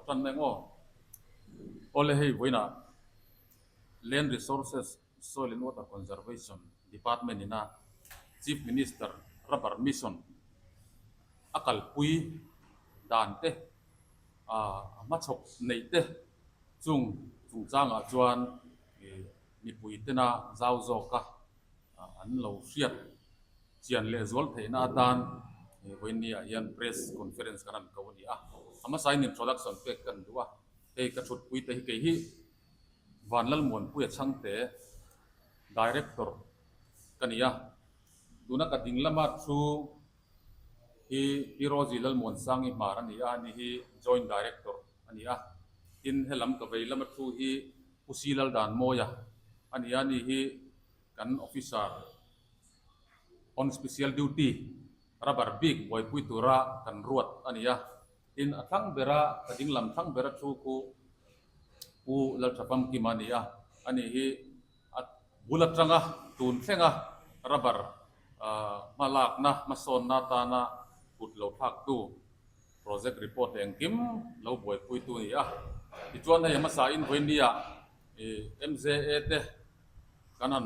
tan mai ang aw. Awle hei vawiinah Land Resources Soil and Water Conservation Department ina Chief Minister Rubber Mission a kalpui dan te a hmachhawp neih te chung chungchangah chuan mipui tena zau zawka an lo hriat chian leh zual theihna atan vawiinniah hian press conference kan han ko a ni a. A hmasain introduction pek kan duh a, hei ka thutpui te hi kei hi Vanlalmuanpuia Chhangte Director ka ni a, tuna ka ding lama thu hi Pi Rosie Lalmuansangi Hmar a ni a, ani hi Joint Director a ni a, tin helam ka vei lama thu hi Pu Si Laldanmawia a ni a, ani hi kan Officer on Special Duty Rubber bik buaipui tura kan ruat a ni a. Tin, a thlang bera, ka ding lam thlang bera thu khu Pu Lalthafamkima a ni a, ani hi a bul atanga tun thlenga rubber hmalakna, hmasawnna atana kut lo thlaktu project report leh engkim lo buaipuitu a ni a. Tichuan hei a hmasain vawinia MJA te kan han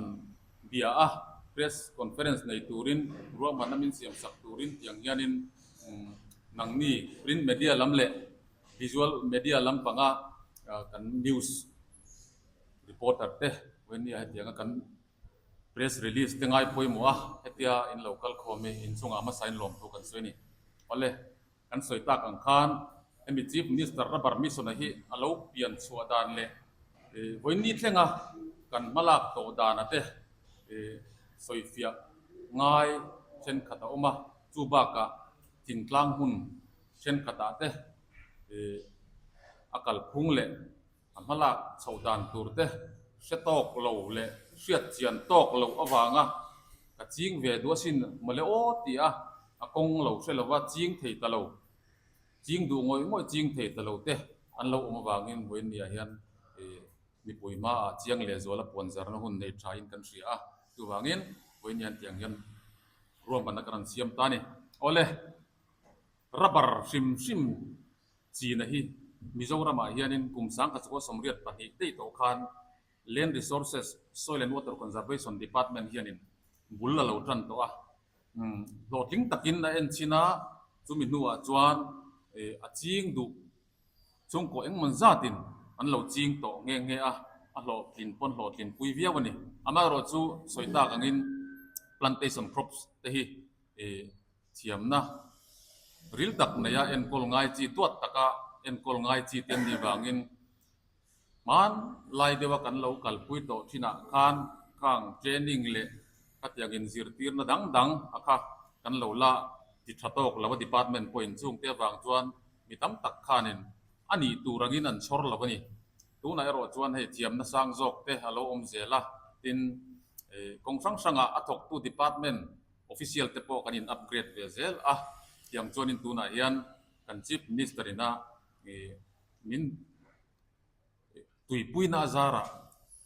bia a, press conference nei turin ruahmanna min siam sak turin tiang hianin nangni print media lam leh visual media lampanga kan news reporter te vawinia hetianga kan press release te ngai pawimawh a, hetia in lo kal khawm hi inchungah hmasa in lawm thu kan sawi a ni. Awle. Kan sawi tak ang khan hemi Chief Minister Rubber Mission-a hi a lo pian chhuah dan leh vawiin thlenga kan hmalak tawh dana te sawifiah ngai thenkhat a awm a, chu bakah thingtlang hmun thenkhatah te a kalphung leh a hmalak chhoh dan tur te hre tawk lo leh hriat chian tawk loh avanga ka ching ve duh asin mawle aw tih a, a kawng lo hre lova ching thei ta lo, ching duh ngawih ngawih ching thei ta lo te an lo awm avangin vawiinniah hian mipui hmaah chiang leh zuala puan zarna hun nei thain kan hria a, chuvangin vawiinniah hian tiang hian ruahmanna kan rawn siam ta a ni. Awle, rubber hrim hrim China hi Mizoramah hianin kum 1982 daih tawh khan Land Resources, Soil and Water Conservation Department hianin bul a lo tan tawh a. Hlawhtling takin a en chin a, chumi hnuah chuan a ching duh chhungkaw engmawn zatin an lo ching tawh nghe nghe a, a hlawhtlin pawn hlawhtlin pui viau a ni. Amaherawhchu sawi tak angin plantation crops te hi Thiamna ril tak neia enkawl ngai chi duat taka enkawl ngai chi te an nih vangin hman lai deuha kan lo kalpui tawh thinah khan khang training leh khatiang inzirtirna dang dang a kha kan lo la ti tha tawk lo a department pawhin chungte avang chuan mi tam tak khanin a nih tur angin an chhawr lo a ni. Tunah erawh chuan hei thiamna sang zawk te a lo awm zel a, tin kawng hrang hrangah a thawktu department Official te pawh kan in upgrade ve zel a, tiang chuanin tunah hian kan Chief Minister ina min tuipuina a zarah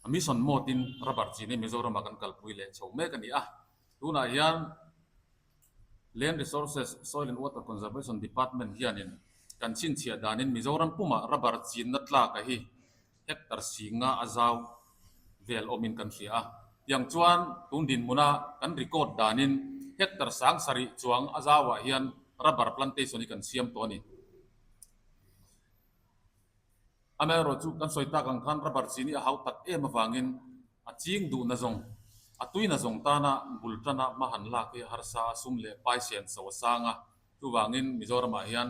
a mission mode in rubber chin hi Mizoramah kan kalpui leh chho mek a ni a. Tunah hian Land Resources, Soil and Water Conservation Department hianin kan chhinchhiah danin Mizoram pumah rubber chinna tlak a hi hectare singa a zau vel awmin kan hria a. Tiang chuan tun dinhmuna kan record danin hectare sang sarih chuang a zauah hian rubber plantation hi kan siam tawh a ni. Amaherawhchu chu kan sawi tak ang khan rubber chin hi a hau tak em avangin a ching duhna zawng, a tuina zawng tana bul tana hma han lak hi a harsa a, sum leh pai sian so a sang a. Chuvangin Mizoramah hian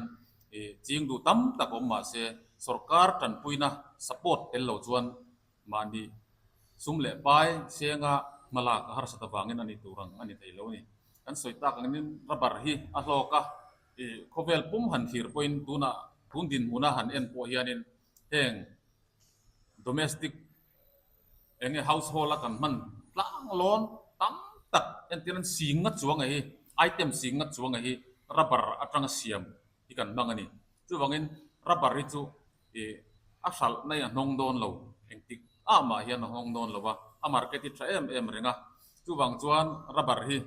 ching duh tam tak awm mah se sorkar tanpuina support tel lo chuan mahni sum leh pai senga hmalak a harsat avangin a ni tur ang a ni thei lo a ni. Kan sawi tak angin rubber hi a hlawk a, khawvel pum han thlir pawhin tunah tun dinhmuna han en pawh hianin heng domestic Eng nge household a kan hman tlang lawn tam tak entir an sing nga chuang a hi item sing nga chuang a hi rubber atanga siam hi kan hmang a ni. Chuvangin rubber hi chu ih a hralh na hi a hnawng dawn lo engtik ah mah hian a hnawng dawn lo a, a market hi tha em em reng a. Chuvang chuan rubber hi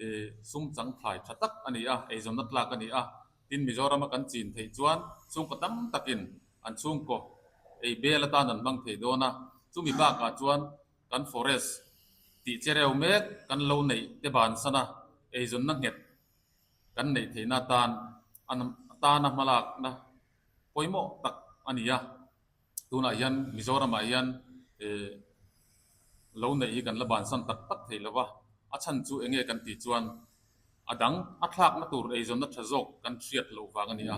ih sum chang thlai tha tak a ni a, eizawnna tlak a ni a. Tin Mizoram a kan chin theih chuan chhungkaw tam takin. An chhungkaw ei bel atan an hmang thei dawn a, chumi bakah chuan kan forest tih che reu mek kan lo neih te bansan a, eizawnna nghet kan neih theihna atan atana hmalakna pawimawh tak a ni a. Tunah hian Mizoramah hian lo neih hi kan la bansan tak tak thei lo va, a chhan chu eng nge kan tih chuan a dang a thlakna tur eizawnna tha zawk kan hriat loh vang a ni a.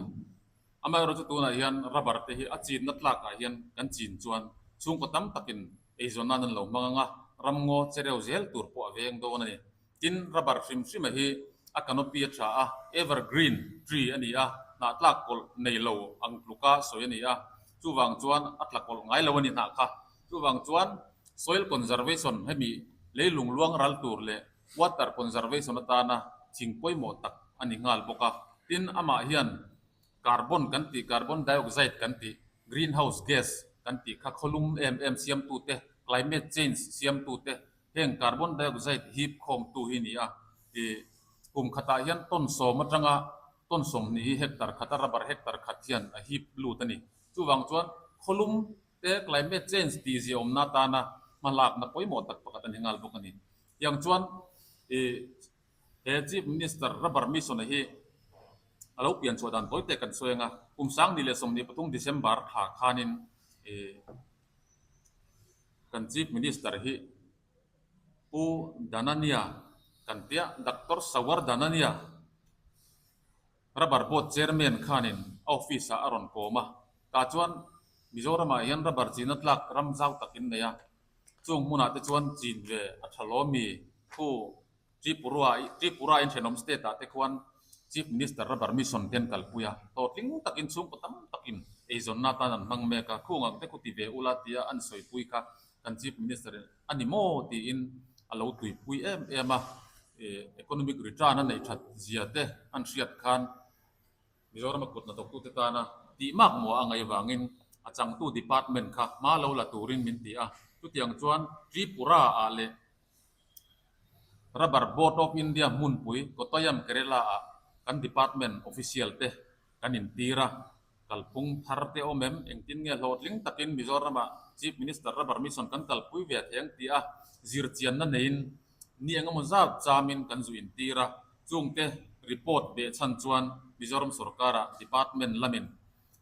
Amaherawhchu tunah hian rubber te hi a chinna tlakah hian kan chin chuan chhungkaw tam takin eizawn nan an lo hmang ang a, ramngaw che reu zel tur pawh a veng dawn a ni. Tin, rubber hrim hrima hi a canopy a tha a, evergreen tree a ni a, hnah tlak kawlh nei lo ang tluka sawi a ni a, chuvang chuan a tla kawlh ngai lo a ni hnah kha. Chuvang chuan soil conservation hemi leilung luang ral tur leh water conservation atana thing pawimawh tak a ni nghal bawk a. Tin, amah hian carbon kan tih, carbon dioxide kan tih, greenhouse gas kan tih kha khawlum em em siamtute, climate change siamtute, Heng carbon dioxide hip khawmtu hi ni a, ih kum khatah hian ton sawm atanga ton 20 hi hectare khata rubber hectare khat hian a hip lut a ni. Chuvang chuan khawlum te climate change tih zia awmna atana hmalakna pawimawh tak pakhat a ni nghal bawk a ni. Tiang chuan ih he Chief Minister Rubber Mission a hi a lo pian chhuah dan tawi te kan sawi ang a, kum 2023 December thla khanin ih Kan Chief Minister hi Pu Dhanania kan tia Doctor Sawar Dhanania Rubber Board Chairman khanin a office ah a rawn kawm a, tah chuan Mizoramah hian rubber china tlak ram zau tak in nei a, chung hmunah te chuan chin ve a tha lawmi thu Tripura Tripura in thenawm state ah te khuan Chief Minister Rubber Mission te an kalpui a, hlawhtling takin chhungkaw tam takin eizawnna atan an hmang mek a, khung ang te khu ti ve ula tia an sawipui kha kan Chief Minister in a ni maw tiin a lo tuipui em em a, economic return a neih that zia te an hriat khan Mizorama kut hnathawktute tana tih mak maw a ngaih vangin a changtu department kha hma lo la turin min ti a, chutiang chuan Tripura ah leh Rubber Board of India hmunpui Kottayam, Kerala-ah kan department official te kan intir a, kalphung thar te awm em? Engtin nge hlawhtling takin Mizoram-ah Chief Minister Rubber Mission kan kalpui ve thei ang tih a zirchianna neiin ni engemaw zat chamin kan zu intir a, chungte report behchhan chuan Mizoram sorkara department lamin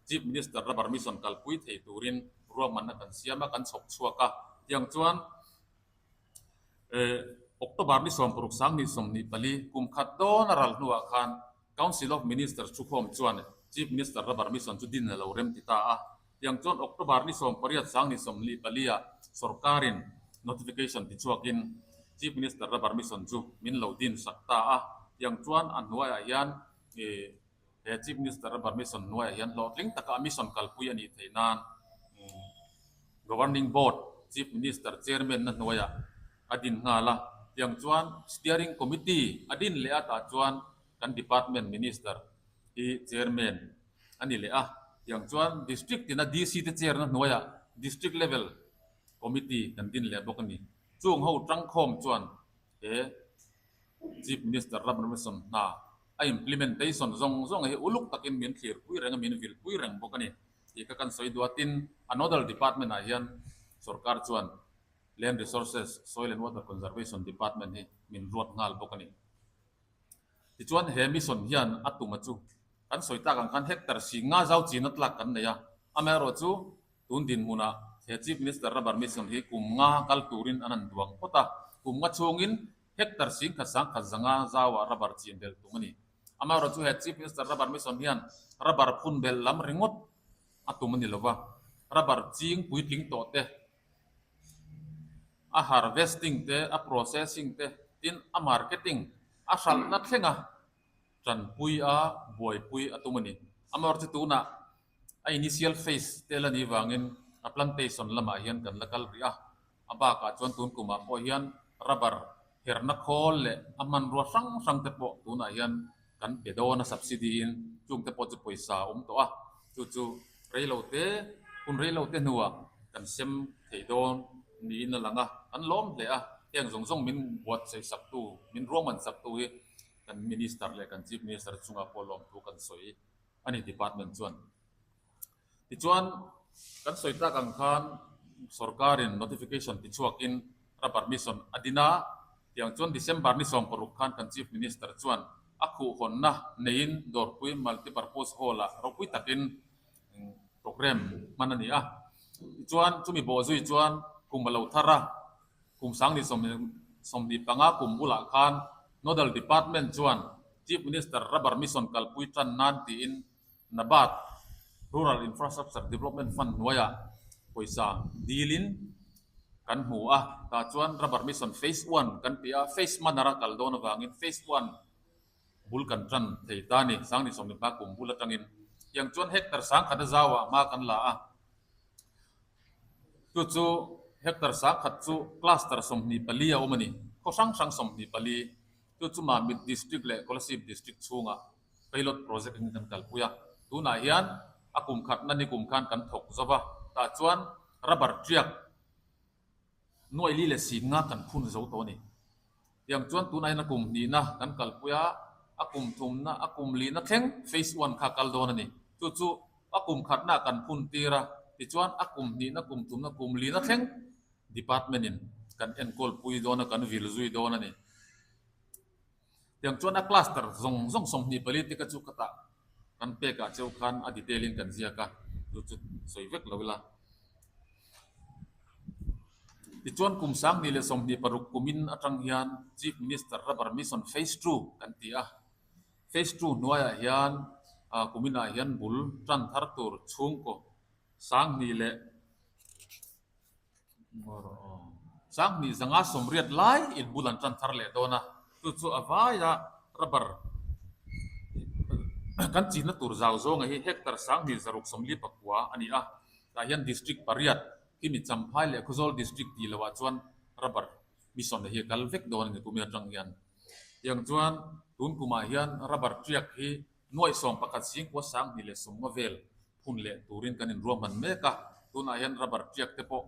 Chief Minister Rubber Mission kalpui thei turin ruahmanna kan siam a, kan chhawp chhuak a, tiang chuan October ni 60 2024 kum khat dawn a ral hnuah khan Council of Ministers thukhawm chuan Chief Minister Rubber Mission chu din a lo rem ti ta a. Tiang chuan October ni 8 2024 ah sorkarin notification tichhuakin Chief Minister Rubber Mission chu min lo din sak ta a. Tiang chuan a hnuaiah hian he Chief Minister Rubber Mission hnuaiah hian hlawhtling taka a mission kalpui a nih theih nan Governing Board Chief Minister Chairman na hnuaiah a din nghal a, tiang chuan Steering Committee a din leh a tah chuan kan Department Minister hi Chairman a ni leh a, tiang chuan District tina DC te chair na hnuaiah District Level Committee kan din leh bawk a ni. Chung ho tangkhawm chuan he Chief Minister Rubber Mission hna a implementation zawng zawng hi uluk takin min thlirpui reng a, min vilpui reng bawk a ni tih kha kan sawi duh a. Tin, a nodal department ah hian sorkar chuan Land Resources, Soil and Water Conservation Department hi min ruat nghal bawk a ni. Tichuan he mission hian a tuma chu kan sawi tlak ang khan hectare 50 zau china tlak kan nei a, amaherawhchu Tun dinhmunah he Chief Minister Rubber Mission hi kum nga kal turin an han duang phawt a, kum nga chhungin hectare 10,105 zauah rubber chin belh tum a ni. Amaherawhchu he Chief Minister Rubber Mission hian rubber phun belh lam ringawt a tum a ni lova, rubber ching puitling tawh te, a harvesting te, a processing te, tin a marketing a hralhna thlenga tanpui a buaipui a tum a ni. Amaherawhchu tunah A initial phase te la nih vangin a plantation lamah hian kan la kal rih a, a bakah chuan tun kumah pawh hian rubber herna khawl leh a hmanrua hrang hrang te pawh tunah hian kan pe dawn a subsidy in chung te pawh chu pawisa a awm tawh a, chu chu reilote hun reilote hnuah kan sem thei dawn niin a lang a, kan lawm hle a, heng zawng zawng min buatsaih saktu min ruahman saktu hi kan minister leh kan chief minister chungah pawh lawmthu kan sawi. a ni department chuan. Tichuan, kan sawi tak ang khan sorkarin notification tichhuakin Rubber Mission a din a, tiang chuan December ni 16 khan kan Chief Minister chuan a khuhhawnna neiin Dawrpui Multipurpose Hall-ah ropui takin programme hman a ni a. Tichuan, chumi bawhzui chuan kum a lo thar a, kum 2025 kum bulah khan Nodal Department chuan Chief Minister Rubber Mission kalpui tan nan tiin NABARD, Rural Infrastructure Development Fund hnuaiah pawisa dilin kan hmu a, tah chuan Rubber Mission Phase One kan ti a, Phase manner a kal dawn avangin Phase One bul kan tan thei ta a ni, 2015 kum bul atangin. Tiang chuan hectare 1000 a zauah hma kan la a, chu chu hectare 1000 chu cluster 24 a awm a ni, khaw hrang hrang 24, chu chu Mamit District leh Kolasib District chhungah Pilot project in kan kalpui a, tunah hian a kum khatna ni kum khan kan thawk zo va, tah chuan rubber tiak nuai li leh sing nga kan phun zo tawh a ni. Tiang chuan tunah hian a kum hnihna kan kalpui a, a kum thumna, a kum lihna thleng phase one kha a kal dawn a ni. Chu chu a kum khatna kan phun tir a, tichuan a kum hnihna, kum thumna, kum lihna thleng department in kan enkawl pui dawn a, kan vil zui dawn a ni. Tiang chuan a cluster zawng zawng 24 te kha chu ka tah kan pek ah cheu khan a detail in kan ziak a, chu chu sawi vek lo ila. Tichuan kum 2026 kumin atang hian Chief Minister Rubber Mission Phase Two kan ti a, Phase Two hnuaiah hian kuminah hian bul tan thar tur chhungkaw 1000 leh 2180 lai in bul an tan thar leh dawn a, chu chu a vaia rubber kan chinna tur zau zawnga hi hectare 2649 a ni a, tah hian district pariat khimi Champhai leh Khawzawl district tih loh ah chuan rubber mission hi a kal vek dawn a ni kumin atang hian. Tiang chuan tun kumah hian rubber tiak hi nuaih 11 zingkua 2050 vel phun leh turin kan inruahman mek a, tunah hian rubber tiak te pawh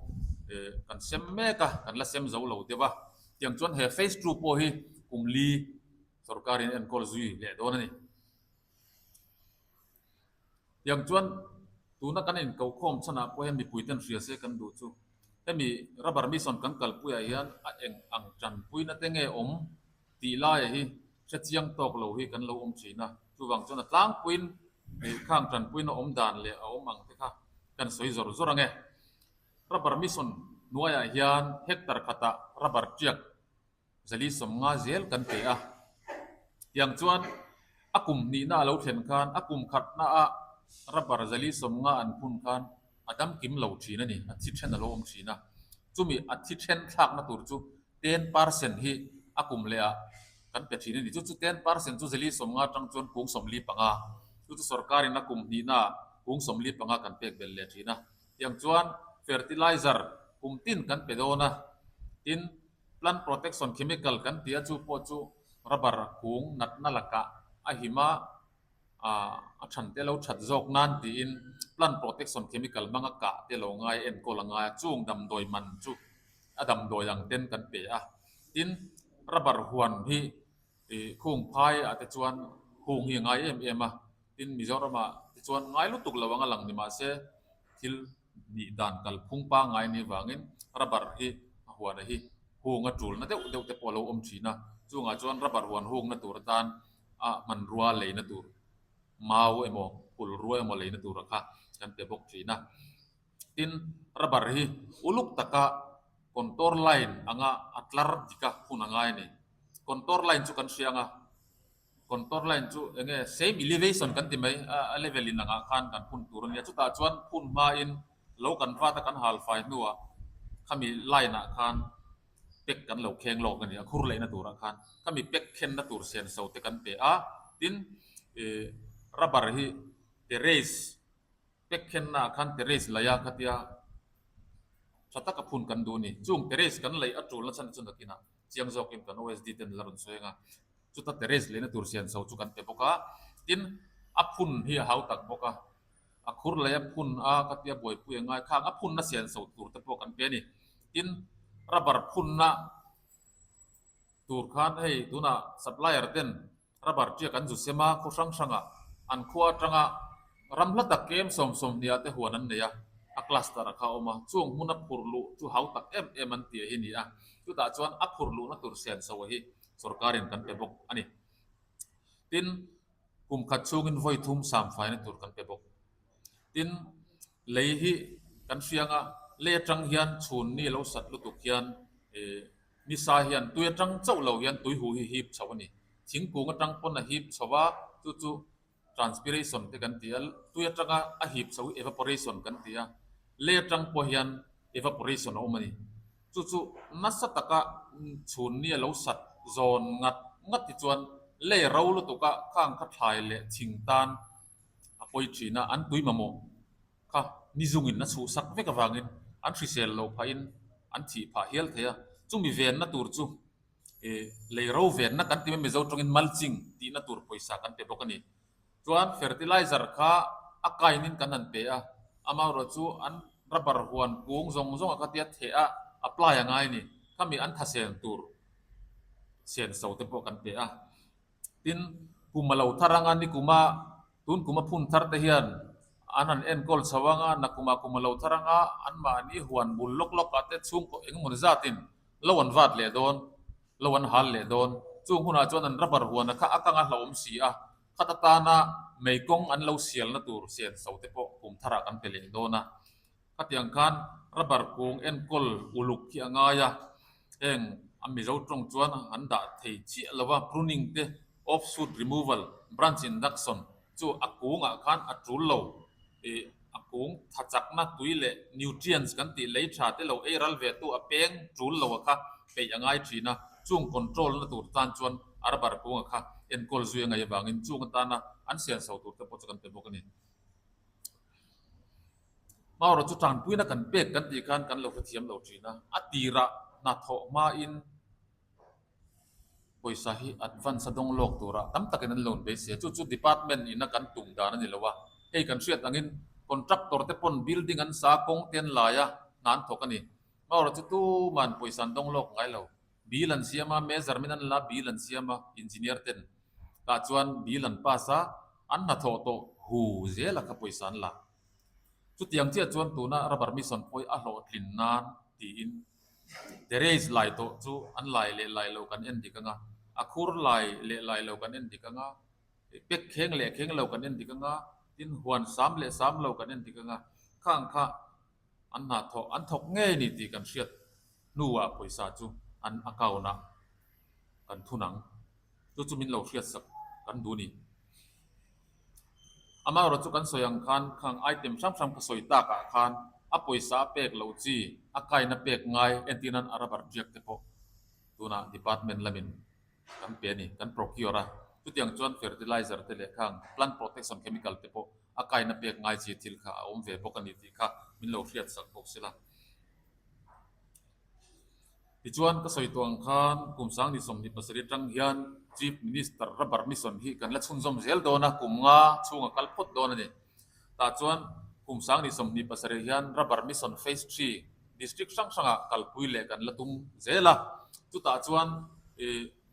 kan sem mek a, kan la sem zo lo deuh a, tiang chuan he phase two pawh hi kum li sorkarin enkawl zui leh dawn a ni. Tiang chuan tuna kan inkokhawm chhanah pawh hian mipui ten hria se kan duh chu hemi rubber mission kan kalpuiah hian a eng ang tanpuina te nge awm tih laia hi hre chiang tawk lo hi kan lo awm thin a, chuvang chuan a tlangpuiin khang tanpuina awm dan leh a awm ang te kha kan sawi zawr zawr ang e. Rubber mission hnuaiah hian hectare khatah rubber tiak 450 zel kan pe a, tiang chuan a kum hnihna a lo thlen khan a kum khatna a rubber 450 an phun khan a dam kim lo thin a ni, a thi then a lo awm thin a, chumi a thi then thlakna tur chu 10% hi a kum leh ah kan pe thin a ni. Chu chu 10% chu 450 atang chuan kung 45, chu chu sorkarin a kum hnihna ah kung 45 kan pek belh leh thin a. Tiang chuan fertilizer kum tin kan pe dawn a, tin plant protection chemical kan ti a, chu pawh chu rubber kung natna lakah a him a, a than te lo that zawk nan tiin plant protection chemical hmanga kah te lo ngai enkawl a ngai a, chung damdawi man chu a damdawi ang ten kan pe a. Tin, rubber huan hi ih khung phai ah te chuan hung hi a ngai em em a, tin Mizoram ah te chuan ngai lutuk lo ang a lang ni mahse thil nih dan kalphung pangngai ni vangin rubber hi a huan a hi hung a tulna deuh deuh te pawh a lo awm thin a, chungah chuan rubber huan hungna tur atan a hmanrua leina tur mau emaw phulrua emaw leina tura kha kan pe bawk thin a. Tin, rubber hi uluk taka contour line anga a tlar dik a hun a ngai a ni. Contour line chu kan hria ang a, contour line chu eng nge same elevation kan ti mai a level in angah khan kan phun tur a nia. Chutah chuan phun hmain lo kan vat a kan hal fai hnuah khami line ah khan pack kan lo kheng lawk a ni a, khur leihna turah khan khami pack khenna tur senso te kan pe a, tin ih rubber hi terrace pack khenna ah khan terrace laih a khatia tha taka phun kan duh a ni. Chung terrace kan laih a tulna chhan chu nakinah chiang zawkin kan OSD ten la rawn sawi ang a, chuta terrace leihna tur senso chu kan pe bawk a, tin a phun hi a hau tak bawk a. A khur leh a phun a ka tia buaipui a ngai khang a phunna sian so tur te pawh kan pe a ni. Tin, rubber phunna tur khan hei tunah supplier ten rubber tiak an zu sem a, khaw hrang hrangah an khua atanga Ram hla tak kem 20 te huan an nei a, a cluster a kha a awm a, chung hmuna phur luh chu hau tak em em an tih hi a ni a, chutah chuan a phur luhna tur senso hi sorkarin kan pe bawk a ni. Tin, kum khat chhungin vawi thum sam faina tur kan pe bawk. Tin, lei hi kan hriang a, lei atang hian chhun ni lo sat lutuk hian ih nisa hian tui atang chauh lo hian tuihu hi hip chho a ni. Thingkung atang pawn a hip chho a, chu chu transpiration te kan ti a, tui atanga a hip chho hi evaporation kan ti a, lei atang pawh hian evaporation a awm a ni. Chu chu nasa taka chhun ni a lo sat zawn ngat ngat ti chuan lei ro lutuk a khang kha thlai leh chhing tan a pawi thin a, an tui mamawh kha ni zungin a chhuhsak vek avangin an hrisel lo phahin an thih phah hial thei a, chumi venna tur chu Ih, lei ro venna kan ti mai Mizo tawngin mulching tihna tur pawisa kan pe bawk a ni. Chuan fertilizer kha a kainin kan han pe a, amaherawh chu an rubber huan kung zawng zawng a khatia theh a apply a ngai a ni. Khami an thasen tur senso te pawh kan pe a. Tin, kum a lo thar anga nikuma tun kum a phun thar te hian an han enkawl chho anga nakumah kum a lo thar anga anmahni huan bul lawk lawk ah te chhungkaw engemaw zatin lo an vat leh dawn, lo an hal leh dawn. Chung hunah chuan an rubber huana kha a kang a hlauhawm si a, khat atana mei kawng an lo sialna tur senso te pawh kum tharah kan pe leh dawn a. Khatiang khan rubber kung enkawl uluk hi a ngai a, heng a Mizo tawng chuan an dah thei chiah lo a, pruning te, offshoot removal, branch induction chu a kungah khan a tul lo. Ih a kung tha chakna tui leh nutrients kan tih lei tha te lo ei ral ve tu a peng tul lo a kha peih a ngai thin a, chung control na tur tan chuan a rubber kunga kha enkawl zui a ngaih avangin chung atana an sianso tur te pawh chu kan pe bawk a ni. Hmarawh chu tanpuina kan pek kan tih khan kan lo hrethiam lo thin a, a tirah hnathawh hmain pawisa hi advance a dawng lawk tura tam takin an loan beisei a, chu chu department ina kan tum dan a ni lo a, hei kan hriat angin contractor te pawn building an sa kawng te an lai a, hna an thawk a ni. Hmarawh chu tuman pawisa an dawng lawk ngai lo, bill an siam a, measurement an la, bill an siam a, engineer ten tah chuan bill an pass a, an hnathawh tawh hu zel a kha pawisa an la. Chutiang chiah chuan tuna rubber mission pawh hi a hlawhtlin nan tiin terrace lai tawh chu an lai leh lai lo kan en dik ang a, a khur lai leh lai lo kan en dik ang a, pek kheng leh kheng lo kan en dik ang a, tin huan sam leh sam lo kan en dik ang a, khang kha an hna thawh an thawk ngei ni tih kan hriat hnuah pawisa chu an account ah kan thun ang. Chu chu min lo hriatsak kan duh a ni. Amaherawh chu kan sawi ang khan khang item hrang hrang ka sawi takah khan a pawisa a pek loh chi, a kaina pek ngai entir nan a rubber tiak te pawh tunah department lamin kan pe a ni, kan procure a. Chutiang chuan fertilizer te leh khang plant protection chemical te pawh a kaina pek ngai chi thil kha a awm ve bawk a ni tih kha min lo hriatsak bawk sela. Tichuan, ka sawi tawh ang khan kum 2027 atang hian Chief Minister Rubber Mission hi kan la chhunzawm zel dawn a, kum nga chhunga kal phawt dawn a ni. Tah chuan kum 2027 hian Rubber Mission Phase Three District hrang hrangah kalpui leh kan la tum zel a. Chutah chuan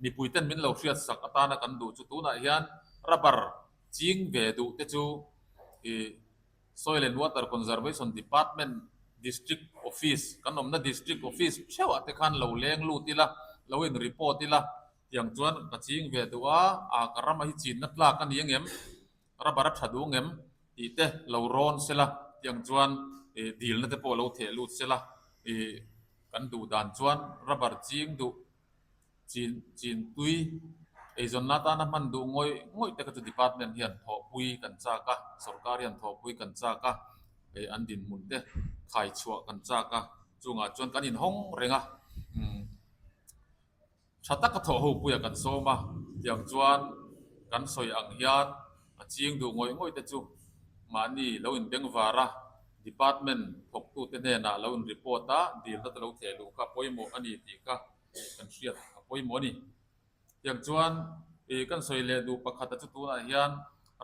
mipuiten min lo hriatsak atana kan duh chu tunah hian rubber ching ve duh te chu Soil and Water Conservation Department District Office, kan awmna District Office theuhah te khan lo leng lut ila, lo in report ila, tiang chuan ka ching ve duh a, a ka rama hi chinna tlak a ni angem, rubber a tha duh angem tih te lo rawn sela, tiang chuan ih dilna te pawh lo theh lut sela, ih kan duh dan chuan rubber ching duh. Chin chin tui eizawnna atana hman duh ngawih ngawih te kha chu department hian thawhpui kan chak a, sorkar hian thawhpui kan chak a, hei an dinhmun te khai chhuah kan chak a, chungah chuan kan inhawng reng a, umm tha taka thawh ho puia kan sawm a, tiang chuan kan sawi ang hian a ching duh ngawih ngawih te chu mahni lo inbeng var a, department thawktute hnenah lo in report a, dilna te lo theh luh kha pawimawh a ni tih kha. kan hriat a pawimawh a ni. Tiang chuan ih kan sawi leh duh pakhata chu tunah hian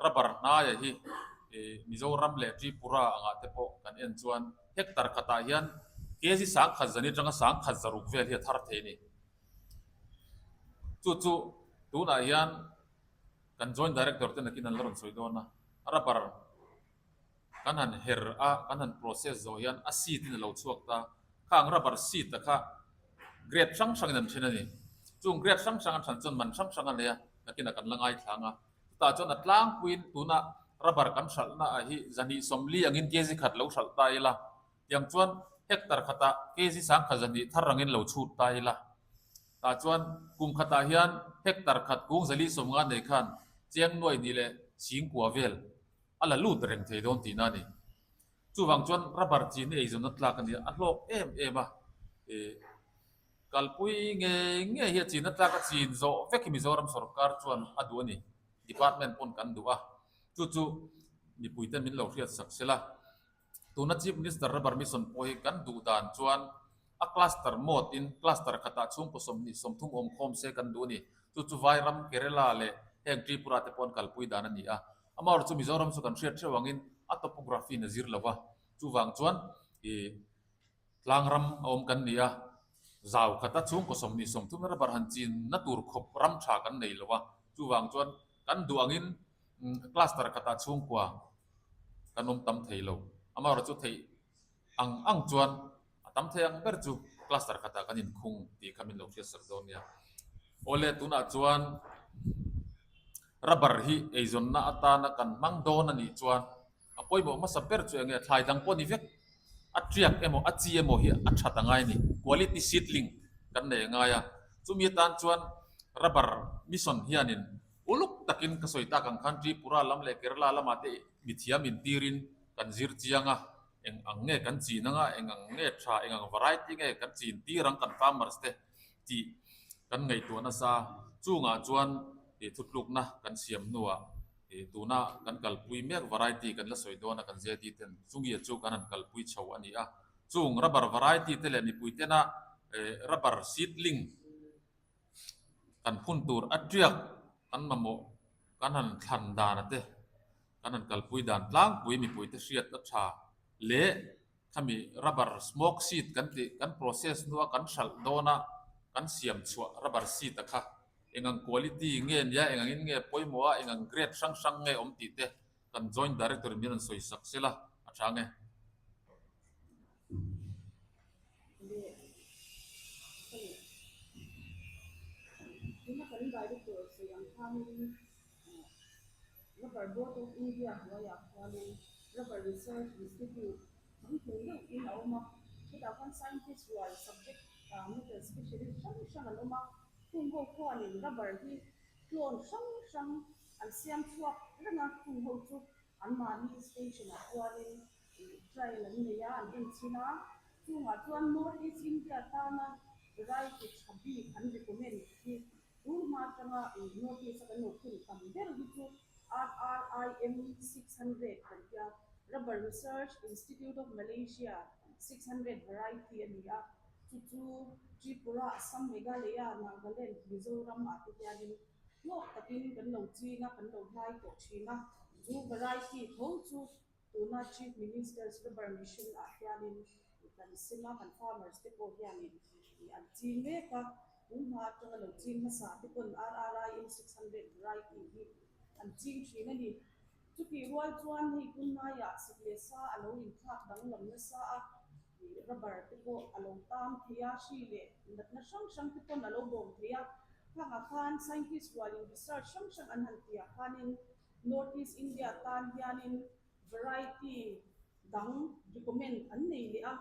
rubber hnaia hi ih Mizoram leh Tripura angah te pawh kan en chuan hectare khatah hian kg 10,000 zan atanga 10,000 zaruk vel hi a thar thei a ni. Chu chu tunah hian kan joint director te nakin an la rawn sawi dawn a, rubber. Kan han her a, kan han process zawh hian a seed in a lo chhuak ta. Khang rubber seed a kha grade hrang hrangin an then a ni. Chung grade hrang hrang an then chuan man hrang hrang a nei a, nakinah kan la ngaithlang a. Chutah chuan a tlangpuiin tuna rubber kan hralhna ah hi zahnih sawmli angin kg khat lo hralh ta ila, tiang chuan hectare khatah kg sangkhat zahnih thar angin lo chhut ta ila. Tah chuan kum khatah hian hectare khat kung zali sawmnga nei khan cheng nuai hnih leh singkua vel a la lut reng thei dawn tihna a ni. Chuvang chuan rubber chin hi eizawnna tlak a ni a, a hlawk em em a. Ih kalpui ngei ngei hi a chinna tlak a chin zawh vek hi Mizoram sorkar chuan a duh a ni. Department pawn kan duh a, chu chu mipuite min lo hriat sak sela. Tuna Chief Minister Rubber Mission pawh hi kan duh dan chuan a cluster mode in cluster khatah chhungkaw 20, 30 awm khawm se kan duh a ni. Chu chu Vairam, Kerala leh heng Tripura te pawh an kalpui dan a ni a. Amaherawhchu Mizoram chu kan hriat theuh angin a topography in a zir lo va, chuvang chuan ih tlangram a awm kan ni a, zau khata chhungkaw 20, 30 na rubber han chin na tur khawp ram tha kan nei lo va, chuvang chuan kan duh angin cluster khatah chhungkua kan awm tam thei lo. Amaherawhchu theih ang ang chuan a tam thei ang ber chu cluster khatah kan inkhung tih kha min lo hriat sak dawn nia. Awle tunah chuan rubber hi eizawnna atana kan hmang dawn a nih chuan a pawimawh hmasa ber chu eng nge thlai dang pawh a ni vek. A tiak emaw a chi emaw hi a that a ngai a ni. Quality seedling kan nei a ngai a. Chumi atan chuan rubber mission hianin uluk takin ka sawi tak ang khan Tripura lam leh Kerala lamah te mithiam intirin kan zir chiang a, eng ang nge kan chin anga, eng ang nge tha, eng ang variety nge kan chin tir ang kan farmers te tih kan ngaihtuah nasa. Chungah chuan ih thutlukna kan siam hnuah ih tuna kan kalpui mek variety kan la sawi dawn a kan ZD ten chungia chu kan han kalpui chho a ni a. Chung rubber variety te leh mipui tena ih rubber seedling kan phun tur a tiak kan mamawh kan han thlan dan a te kan han kalpui dan tlangpui mipui te hriat a tha leh khami rubber smoke seed kan tih kan process hnua kan hralh dawn a kan siam chhuah rubber seed a kha eng ang quality nge nia eng angin nge pawimawh a eng ang grade hrang hrang nge awm tih te kan joint director in min rawn sawi sak sela a tha nge. Leh ka leh tuna kan director sawi ang khanin Rubber Board of India hnuaiah khuanin Rubber Research Institute changtlung deuh in a awm a, chutah khuan scientist rual subject matter specialist hrang hrang an awm a, chung ho khuanin rubber hi clone hrang hrang an siam chhuak reng a, chung ho chu anmahni station ah chuanin Trial an nei a, an en chhin a, chungah chuan North East India tana variety tha bik an recommend hi tun hma atanga North East a kan lo phun tam ber hi chu RRIM 600 kan tia, Rubber Research Institute of Malaysia 600 variety a ni a, chu chu Tripura, Assam, Meghalaya, Nagaland, Mizoram ah te hianin hlawk takin kan lo ching a, kan lo hlai tawh thin a, chu variety tho chu Tuna Chief Minister's Rubber Mission ah hianin kan sem a, kan farmers te pawh hianin an ching mek a, tun hma atanga lo ching hmasa te pawn RRIM 600 variety hi an ching thin a ni. Chutih rual chuan hei tunlaiah sik leh sa a lo inthlak danglam nasa a, rubber te pawh a lo tam thei a, hri leh natna hrang hrang te pawn a lo bawm thei a, khangah khan scientist rualin research hrang hrang an han tihah khanin North East India tan hianin variety dang recommend an nei leh a,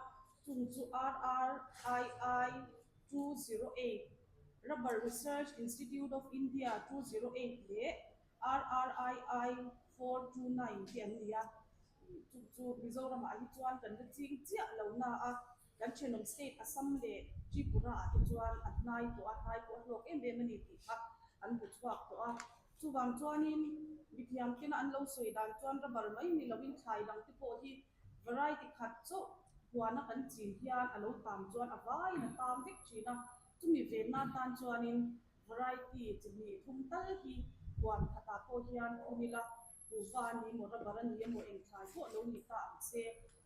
chung chu RRII 208, Rubber Research Institute of India 208 leh RRII 429 te an ni a. Chung chu Mizoramah hi chuan kan la ching chiah lo na a, kan thenawm state Assam leh Tripura ah te chuan a hnai tawh a, hnai pawh a hlawk em em a ni tih kha an hmu chhuak tawh a. Chuvang chuanin mithiam tena an lo sawi dan chuan rubber mai ni loin thlai dang te pawh hi variety khat chauh huana kan chin hian a lo tam chuan a vaiin a tam vek thin a, chumi venna atan chuanin variety chi hnih thum tal hi huan khatah pawh hian phun ila, kuhva a ni emaw rubber a ni emaw eng thlai pawh lo ni ta ang se.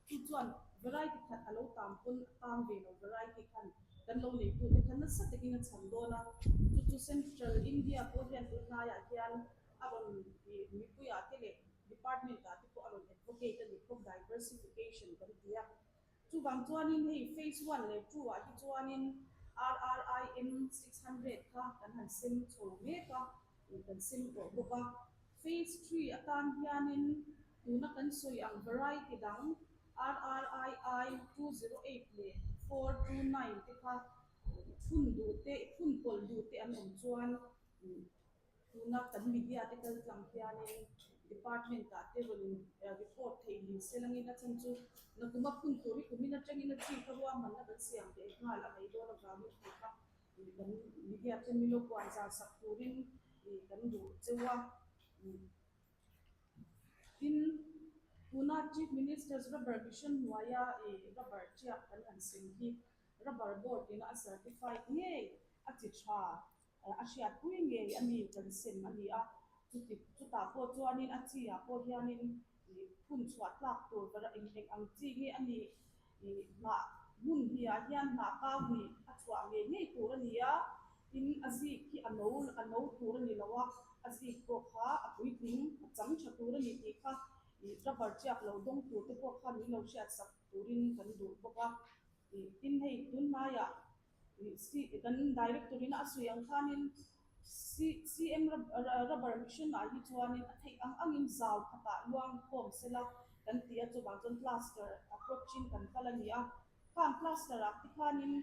Chu chuan variety khat a lo tam pawn a tam ve lo, variety khan kan lo neitute kha nasa takin a chhan dawn a, chu chu Central India pawh hian tunlaiah hian a rawn ih mipuiah te leh department ah te pawh a rawn advocate. allocate a ni, crop diversification kan ti a. Chuvang chuanin hei phase one leh two ah hi chuanin RRIM 600 kha kan han sem chho mek a, kan sem tawh bawk a. Phase three atan hianin tuna kan sawi ang variety dang RRII 208 leh 429 te kha phun duh te, phun pawlh duh te an awm chuan Tuna kan media te kal tlang hianin department ah te rawn report theih ni se langin a chhan chu nakuma phun tur hi kumin atangin a chi kha ruahmanna kan siam leh nghal a mai dawn avangin tih kha kan media te milo puan zar sak turin kan duh cheu a. Tin, tuna Chief Minister's Rubber Mission hnuaia rubber tiak kan han sem hi Rubber Board ina a certified ngei a chi tha a hriatpui ngei a ni kan sem a ni a, chuti chutah pawh chuanin a chi ah pawh hianin ih phun chhuah tlak tur ber eng eng ang chi nge a nih ih hnah hmun hnih ah hian hnah kau hnih a chhuah ngei ngei tur a ni a, tin a zik hi a no a no tur a ni lo a, a zik pawh kha a puitling a chang tha tur a ni tih kha ih rubber tiak lo dawng tur te pawh khan min lo hriatsak turin kan duh bawk a, ih tin hei tunhnaiah Kan director in a sawi ang khanin CM rubber mission ah hi chuanin a theih ang angin zau khatah luang khawm sela kan ti a, chuvang chuan cluster approach in kan kal a ni a. Khang cluster ah te khanin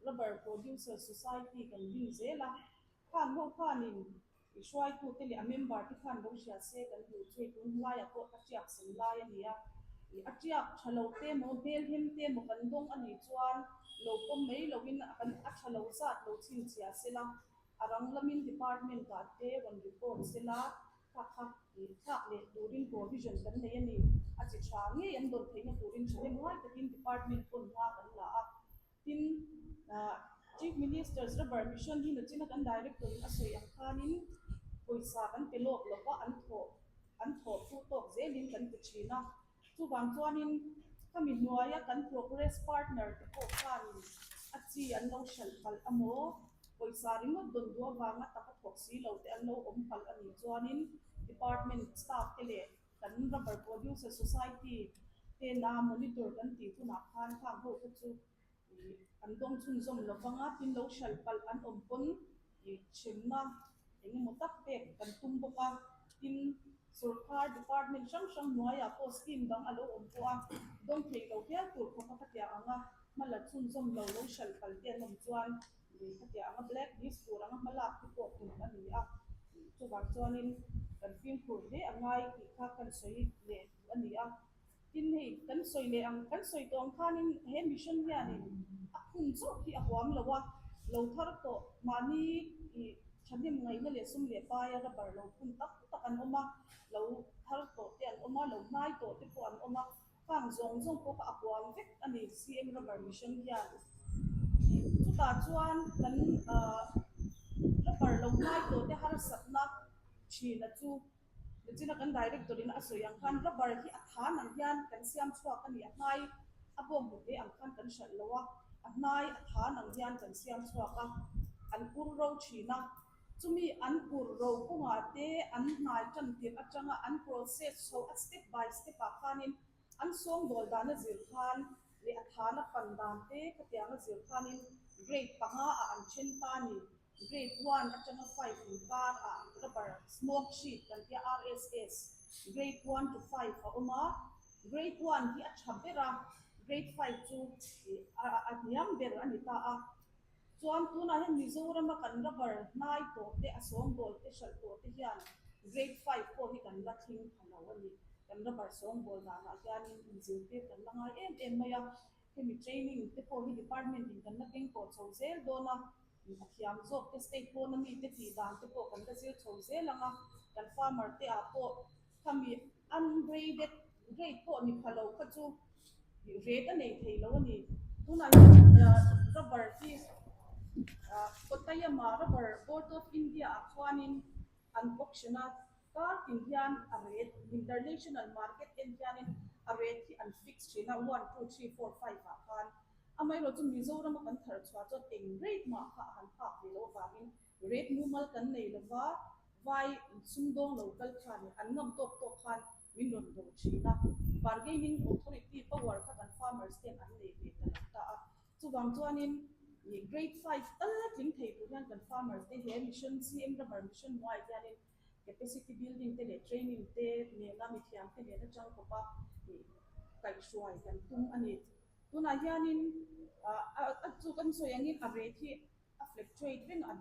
rubber producer society kan din zel a, khang ho khanin I hruaitute leh a member te khan lo hria se kan duh chu hei tun hlaiah pawh a tiak sem lai a ni a. I a tiak tha lo te maw hmelhem te maw kan dawng a nih chuan lo pawm mai loin a kan a tha lo zat lo chhinchhiah sela, a rang lamin department ah te rawn report sela kha kha i thlak leh turin provision kan nei a ni. A chi tha ngei an dawn theihna turin thahnem ngai takin department pawn hma kan la a. Tin, Chief Minister's Rubber Mission hi nachina kan Director in a sawi ang khanin pawisa kan pe lawk lo va, an thawh an thawh phu tawk zelin kan ti thin a. Chuvang chuanin khami hnuaia kan progress partner te pawh khanin a chi an lo hralh palh a maw, pawisa ringawt dawn duh avanga taka thawk si lo te an lo awm palh a nih chuanin Department staff te leh kan Rubber Producer Society tena monitor kan tih hunah khan khang ho kha chu ih an dawng chhunzawm lo vang a, tin lo hralh palh an awm pawn ih hremna eng emaw tak pek kan tum bawk a, tin sorkar department hrang hrang hnuaiah pawh scheme dang a lo awm pawh a, dawng theih lo hial tur khawp a khatiang anga hma la chhunzawm lo lo hralh palh te an awm chuan Lei khatiah anga black list tur anga hma lak te pawh tum a ni a, chuvang chuanin kan fimkhur hle a ngai tih kha kan sawi leh duh a ni a. Tin hei kan sawi leh ang, kan sawi tawh ang khanin he mission hianin a phun chauh hi a huam lo a, lo thar tawh mahni ih thahnem ngaihna leh sum leh paia rubber lo phun tak tak an awm a, lo thar tawh te an awm a, lo hnai tawh te pawh an awm a. Khang zawng zawng pawh kha a huam vek a ni CM Rubber Mission hian. Chutah chuan kan rubber lo hnai tawh te harsatna thina chu nichina kan director in a sawi ang khan rubber hi a than ang hian kan siam chhuak a ni, a hnai a bawm hmu hle ang khan kan hralh lo a, a hnai a than ang hian kan siam chhuak a, an ur ro thin a. Chumi an ur ro kawngah te an hnai tan tirh atanga an process chho a step by step ah khanin an sawngbawl dan a zir khan leh a thana pan dan te khatiang a zir khanin grade panga ah an then ta a ni. Grade one atanga five inkar ah rubber smoke sheet kan tia RSS grade one to five a awm a, grade one hi a tha ber a, grade five chu a hniam ber a ni ta a. Chuan tunah hian Mizorama kan rubber hnai tawh te, a sawngbawl te, hralh tawh te hian grade five pawh hi kan la thleng pha lo a ni. Kan rubber sawngbawl danah hianin inzirtir kan la ngai em em mai a, hemi training te pawh hi department in kan la keng tawh chho zel dawn a, a thiam zawk te state pawna mite tih dan te pawh kan la zir chho zel ang a, kan farmer te ah pawh Khami ungraded grade pawh ni pha lo kha chu rate a nei thei lo a ni. Tunah hian rubber hi Kottayam-a Rubber Board of India-ah chuanin an auction a, kar tin hian a rate international market en hianin a rate hi an fix thin a, one, two, three, four, five ah khan. Amaherawhchu Mizorama kan thar chhuah chuan eng rate mah kha a han phak ve loh avangin rate mumal kan nei lova, Vai sumdawng lo kal khan an ngam tawk tawk khan min rawn dawr thin a, bargaining authority power kha kan farmers ten an nei ve ta lo ta a. Chuvang chuanin grade 5 tal tling thei tur hian kan farmers te he mission CM Rubber Mission hnuaiah hianin capacity building te leh training te nena mithiam te nen atang kawpa kaihhruai kan tum a ni. Tunah hianin a chu kan sawi angin a rate hi a fluctuate reng a,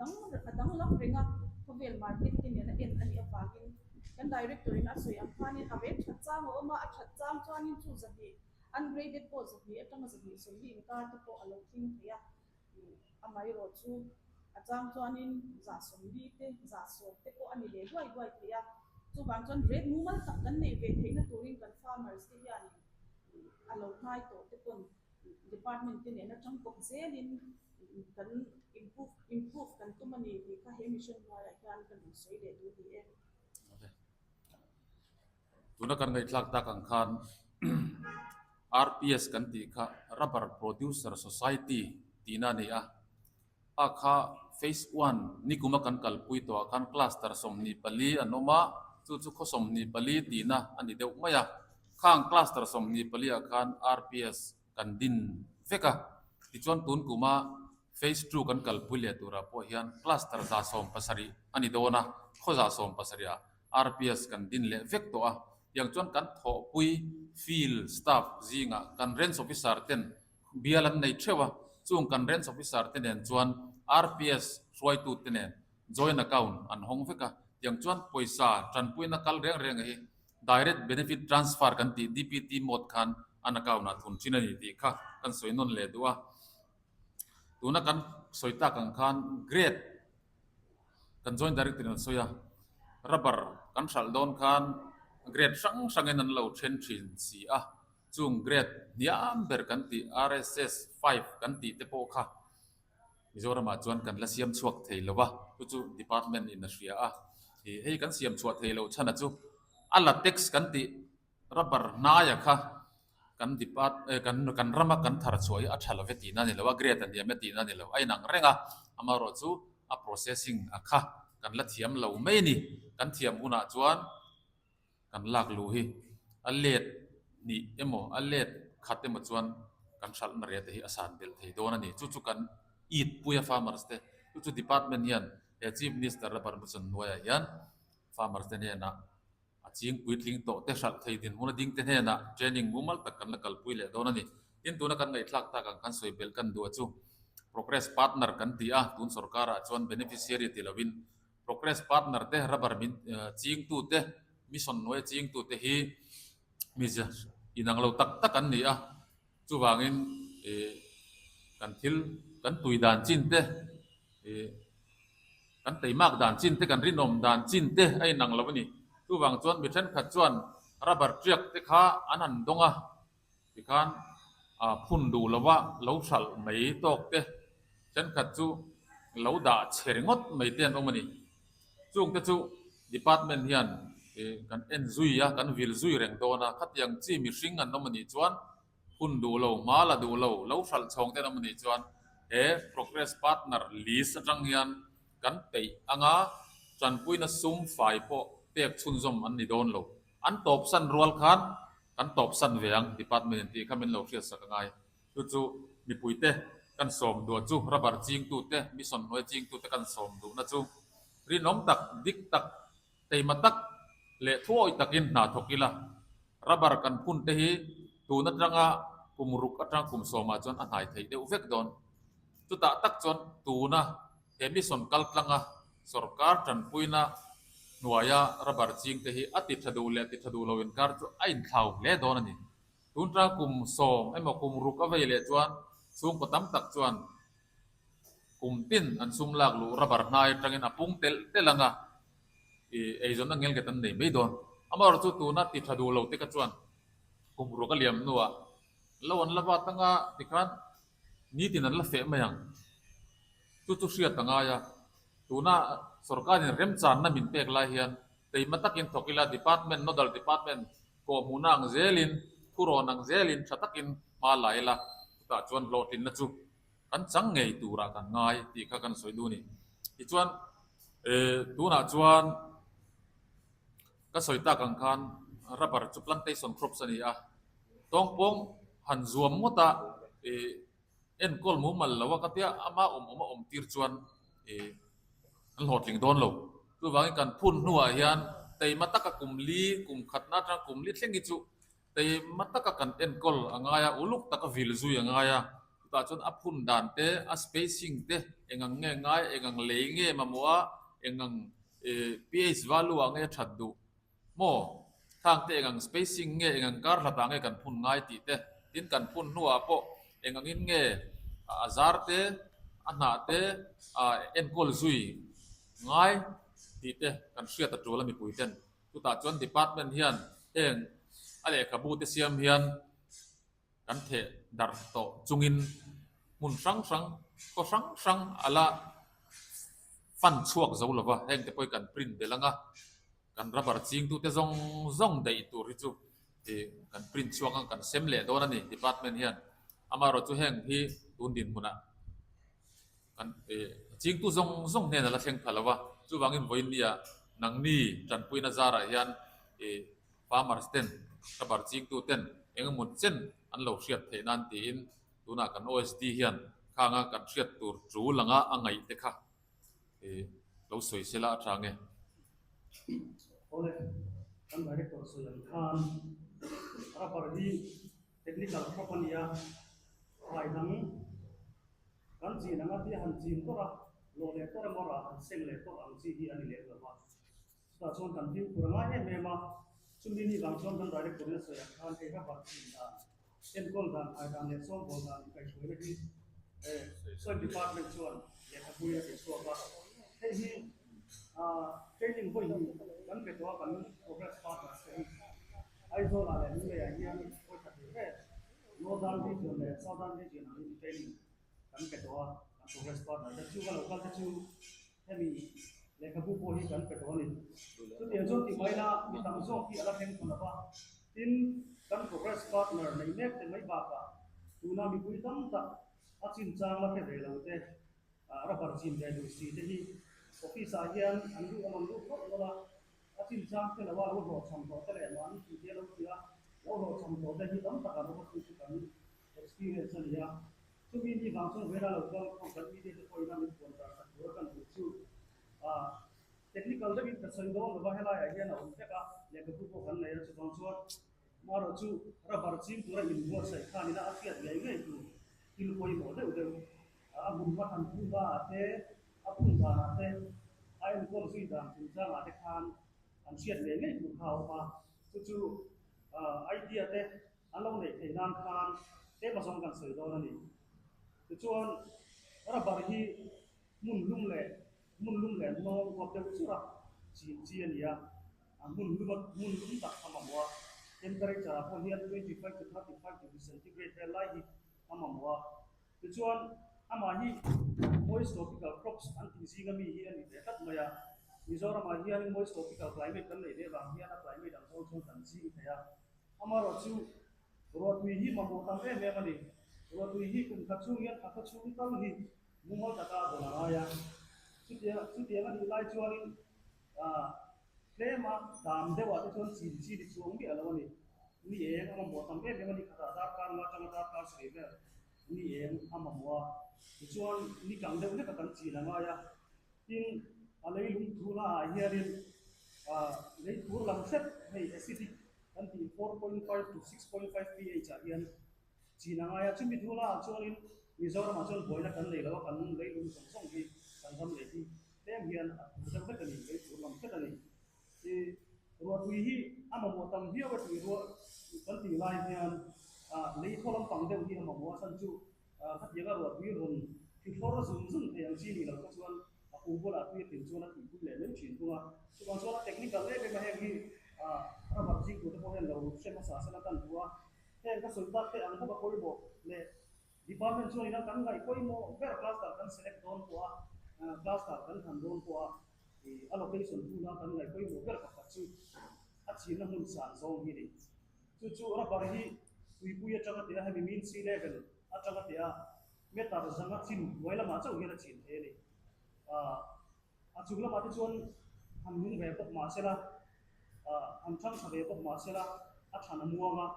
a danglam reng a, khawvel market te nena en a nih avangin kan director in a sawi ang khanin a rate that chang a awm a, a that chang chuanin chu 200 ungraded pawh 200 atanga 240 inkar te pawh a lo tling thei a. Amaherawh chu a chang chuanin 140 te, 110 te pawh a ni leh duai duai thei a. Chuvang chuan rate mumal tak kan neih ve theihna turin kan farmers te hianin a lo hnai tawh te pawn department te nen atang kawp zelin kan improve improve kan tum a ni tih kha he mission hnuaiah hian ka rawn sawi leh duh ni e. Tuna kan ngaihthlak tak ang khan RPS kan tih kha Rubber Producer Society tihna a ni a. A kha Phase One nikuma kan kalpui tawhah khan cluster 24 an awm a, chu chu khaw 24 tihna a ni deuh mai a. Khang cluster 24 ah khan RPS kan din vek a. Tichuan tun kuma Phase Two kan kalpui leh turah pawh hian cluster 170 a ni dawn a, khaw 170 ah RPS kan din leh vek tawh a, tiang chuan kan thawhpui field staff zingah kan range officer ten bial an nei theuh a, chung kan range officer te nen chuan RPS hruaitu te nen joint account an hawng vek a, tiang chuan pawisa tanpuina kal reng reng hi direct benefit transfer kan tih DPT mode khan an account ah thun thin a ni tih kha kan sawi nawn leh duh a, tuna kan sawi tak ang khan grade Kan joint director in an sawi a, rubber kan hralh dawn khan grade hrang hrangin an lo then thin si a, chung grade hniam ber kan tih RSS 5 kan tih te pawh kha Mizoramah chuan kan la siam chhuak thei lo va, chu chu department in a hria a, hei kan siam chhuah thei loh chhan a chu a latex kan tih Rubber hnaia kha kan depart eh kan kan rama kan thar chhuah hi a tha lo ve tihna a ni lo a, grade a hniam e tihna a ni lo. A inang reng a, amaherawh chu a processing a kha kan la thiam lo mai a ni. Kan thiam hunah chuan kan lak luh hi a let hnih emaw a let khat emaw chuan kan hralhna rate hi a san belh thei dawn a ni. Chu chu kan it pui a farmers te, chu chu department hian he Chief Minister Rubber Mission hnuaiah hian farmers te hnenah A ching puitling tawh te hralh thei dinhmun a ding te hnenah training mumal tak kan la kalpui leh dawn a ni. Tin, tuna kan ngaihthlak tak ang khan sawi belh kan duh a chu Progress Partner kan ti a, tun sorkarah chuan beneficiary ti lovin Progress Partner te rubber min chingtu te, mission hnuaia chingtu te hi mizia inang lo tak tak an ni a, chuvangin ih kan thil kan tui dan chin te ih Kan teimak dan chin te, kan rinawm dan chin te a inang lo a ni. Chuvang chuan mi thenkhat chuan rubber tiak te kha an han dawng a, tikhan phun duh lova lo hralh mai tawk te, thenkhat chu lo dah chhe ringawt mai te an awm a ni. Chung te chu department hian kan en zui a, kan vil zui reng dawn a, khatiang chi mihring an awm a nih chuan Hun duh lo, hma la duh lo, lo hralh chhawng ten awm anih chuan he Progress Partner list atang hian kan peih anga tanpuina sum fai pawh pek chhunzawm an ni dawn lo. An tawpsan rual khan kan tawpsan ve ang Department in tih kha min lo hriatsak a ngai. Chu chu mipuite kan sawm duh chu rubber chingtute, mission hnuai chingtute kan sawm duhna chu rinawm tak, dik tak, Teima tak leh thuawi takin hna thawk ila, rubber kan phun te hi tun atanga kum ruk atanga kum sawmah chuan a hnai theih deuh vek dawn. Chutah tak chuan tuna he mission kal tlanga sorkar tanpuina hnuaia rubber ching te hi a ti tha duh leh ti tha duh lo inkar chu a inthlau hle dawn a ni. Tun tang kum sawm emaw kum ruk a vei leh chuan chhungkaw tam tak chuan kum tin an sum lak luh rubber hnai atangin a pung telh telh ang a, ih eizawnna ngelnghet an nei mai dawn. Amaherawh chu tuna ti tha duh lo te kha chuan kum ruk a liam hnuah lo an la vat anga tikhan nitin an la feh mai ang. Chu chu hriat a ngai a, tuna sorkarin remchanna min pek lai hian teima takin thawk ila department, nodal department kawhhmuhna ang zelin, thurawn ang zelin tha takin hma la ila chutah chuan hlawhtlinna chu kan chang ngei turah kan ngai tih kha kan sawi duh a ni. Tichuan tunah chuan ka sawi tak ang khan. rubber chu plantation crops a ni a, tawngpawng han zuam ngawt a ih enkawl mumal lo a ka tia ama awm awm a awm tir chuan ih an hlawhtling dawn lo. Chuvangin kan phun hnuah hian teima taka kum li kum khatna atanga kum li thleng hi chu teima taka kan enkawl a ngai a, uluk taka vil zui a ngai a, chutah chuan a phun dan te, a spacing te eng ang nge ngai, eng ang lei nge mamawh a, eng ang ih pH value ah nge that duh maw, khang te eng ang spacing nge, eng ang kar hlat ah nge kan phun ngai tih te, tin kan phun hnuah pawh eng angin nge a zar te, a hnah te ah enkawl zui ngai tih te kan hriat a tul a mipui ten. Chutah chuan department hian heng a lehkhabu te siam hian kan theh darh tawh chungin hmun hrang hrang, khaw hrang hrang a la fan chhuak zo lo va, heng te pawh hi kan print belh ang a, kan rubber chingtute zawng zawng daih tur hi chu ih kan print chhuak ang, kan sem leh dawn a ni department hian. Amaherawhchu heng hi tun dinhmunah Kan chingtu zawng zawng hnen a la thleng pha lo a, chuvangin vawiinnia nangni tanpuina zarah hian farmers ten, rubber chingtu ten eng emaw chen an lo hriat theih nan tiin tunah kan OSD hian khanga kan hriat tur tul anga a ngaih te kha lo sawi sela a tha nge. Awle, kan director sawi ang khan rubber hi technical crop a ni a, thlai dang Kan chin anga tia han chin tawrh a, lawh leh tawrh emaw rah han seng leh tawrh ang chi hi a ni lem lo va. Chutah chuan kan fimkhur a ngai em em a, chumi ni vang chuan kan director-in a sawi ang khan hei rubber chin dan, enkawl dan, thai dan leh sawngbawl dan inkaihhruaina hi Soil Department chuan lehkhabu in a ti chhuak a. Hei hi training vawi hnih kan pe tawh a kan progress partners te hi Aizawl-ah leh Lunglei-ah hian vawi khat ve ve. Northern Region leh Southern Region ang in training kan pe tawh a, kan progress partner te chu ka lo kal te chu hemi lehkhabu pawh hi kan pe tawh a ni. Chutiang chuan tih mai la mi tam zawk hi a la thleng tha lo va, tin kan progress partner nei mek te mai bakah tuna mipui tam tak a chinchang la hre ve lo te, rubber chin ve duh si te hi office ah hian an luh an rawn lut phawt nawlh a, A chinchang te lo a lo hlawhchham tawh te leh mahni tih te lo ti a, lo hlawhchham tawh te hi tam tak an awm a, chu chu kan experience a ni a. Chumi ni vang chuan vawiin a lo kal khawm kan media te pawhin a min puan zar sak tur a kan duh chu technical deuhin ka sawi dawn lova helaiah hian a awm vek a, lehkhabu pawh kan nei a, chuvang chuan marawh chu rubber ching tura inbuatsaih khan ila a hriat ngei ngei tur thil pawimawh deuh deuh A hmun hma than phun ah te, a phun danah te, a enkawl zui dan chungchangah te khan an hriat ngei ngei tur kha a awm a. Chu chu idea te an lo neih theih nan khan tlem azawng kan sawi dawn a ni. Tichuan rubber hi hmun lum leh hmun lum leh hnawng uap deuh churh a chin chi a ni a, hmun lum hmun lum tak a mamawh a, temperature ah pawh hian 25 to 35 degree centigrade vel lai hi a mamawh a. Tichuan, amah hi moist tropical crops an tih zinga mi hi a ni ve tlat mai a. Mizoramah hianin moist tropical climate kan neih ve vang hian a climate ang zawng chuan kan zing thei a. Amaherawhchu, ruahtui hi mamawh tam em em a ni. Ruahtui hi kum khat chhung hian a khaw chhung tal hi mumal taka a dawn a ngai a. Chutia, chutiang a nih lai chuanin tlema dam deuhah te chuan chin chi ni chuang miah lo a ni. Ni eng a mamawh tam em em a ni khatah darkar nga atanga darkar sawi vel. Ni eng a mamawh a, tichuan ni kang deuh hlek a kan chin a ngai a, tin a leilung thuna ah hianin lei thur lam hret hei acidic kan tih 4.5 to 6.5 pH ah hian chin a ngai a, chumi thuna ah chuanin Mizoram ah chuan buaina kan nei lo a, kan leilung zawng zawng hi kan ram lei hi tlem hian a thur deuh vek a ni, lei thur lam hret a ni. I ruahtui hi a mamawh tam viau e tih ruah kan tih lai hian lei thaw lampang deuh hi a mamawh a chhan chu khatianga ruahtui rawn thlawr zung zung thei ang chi nih loh kha chuan a kung bulah tui a tlin chuan a tihpui leh mai thin thung a. Chuvang chuan a technical em em a heng hi rubber zing tur te pawh hian lo hre hmasa sela kan duh a, heng ka sawi tak te ang bawk a pawimawh leh department chuan ina kan ngaih pawimawh ber cluster kan select dawn pawh a, cluster kan thlan dawn pawh a. A location hmuna kan ngaih pawimawh ber pakhat chu a chinna hmun san zawng hi a ni. Chu chu rubber hi tuipui atanga teh a, hemi mean sea level atanga teh a, meter zanga chin hnuai lamah chauh hian a chin thei a ni. A chung lamah te chuan han nung ve bawk mah sela. Han chang tha ve bawk mah sela a than a muang a,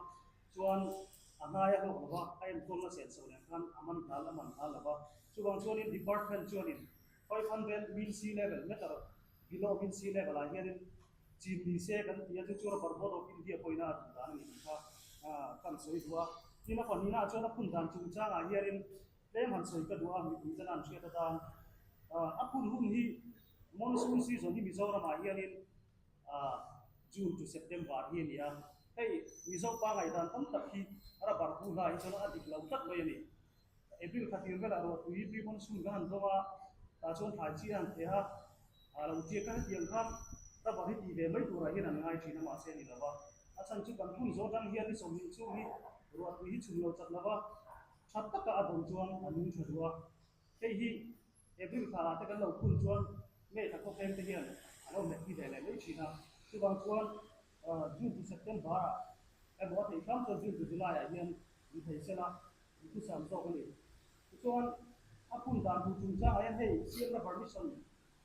chuan a hnai a hlawk lova, a enkawlna chen chho nen khan a man hnal a man hnal lova. Chuvang chuanin department chuanin 500 mean sea level meter below mean sea level ah hianin chin ni se kan ti a, chu chu Rubber Board of India pawhin a duh dan a ni tih kha kan sawi duh a. Tin a pahnihna ah chuan a phun dan chungchangah hianin tlem han sawi ka duh a, mipui ten an hriat atan a phun hun hi monsoon season hi Mizoramah hianin June to September hi a ni a, hei Mizo pa ngaihdan tam tak hi rubber bu hla hi chuan a dik lo tlat mai a ni. April thla tir velah ruahtui pre-monsoon kan han dawng a, tah chuan thlai chi a han theh a, a lo tiak a, hetiang khan rubber hi tih ve mai turah hian an ngai thin a, mahse a ni lo va. A chhan chu kan hun zawh atang hian ni 20 chhung hi ruahtui hi chhun lo chat lo va, tha taka a dawn chuan a nung tha duh a. Hei hi April thla ah te kan lo phun chuan May thla khawpeng te hian a lo hmet thi ve leh mai thin a. Chuvang chuan June to September ah emaw a theih hram chuan June to July ah hian ni thei sela ni thusam zawk a ni. Tichuan a phun dan tur chungchangah hian hei CM Rubber Mission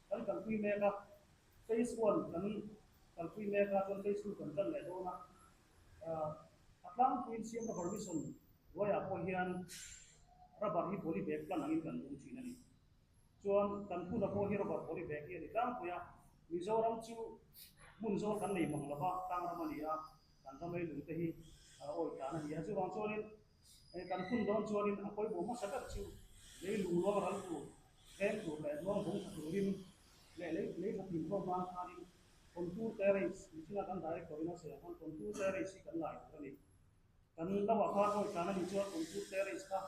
kan kalpui mek a, Phase one kan kalpui mek a chuan Phase two kan tan leh dawn a. A tlangpuiin CM Rubber Mission hnuaiah pawh hian rubber hi poly bag plan angin kan dawng thin a ni. Chuan kan hmuna pawh hi rubber poly bag hi a ni tlangpui a, Mizoram chu hmun zawl kan nei mang lova tlangram a ni a, kan ram ei lung te hi awi tlan a ni a. Chuvang chuanin kan hun dawn chuanin a pawimawh hmasa ber chu lei lung luang ral tur, veng tur leh luang vung tha turin leh lei lei tha tin khawm nan khanin Contour Terrace, Michina kan director in a sawi ang khan Contour Terrace hi kan lai tur a ni. Kan lo ah khan awi tlan a nih chuan Contour Terrace kha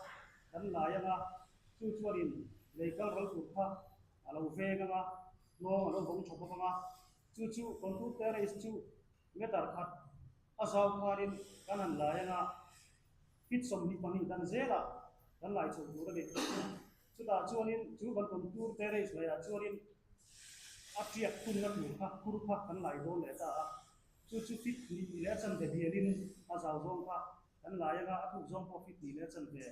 kan lai ang a, chu chuanin lei kal ral tur kha a lo veng ang a, hnawng a lo vawng tha bawk ang a, chu chu Contour Terrace chu meter khat a zau khanin kan han lai ang a, feet 22 dan zelah kan lai chho tur a ni. Chutah chuanin chu kan Contour Terrace laiah chuanin a tiak phunna tur kha khur kha kan lai dawn leh ta a, chu chu feet hnih leh a chanve bialin a zau zawng kha kan lai anga a thuk zawng pawh feet hnih leh a chanve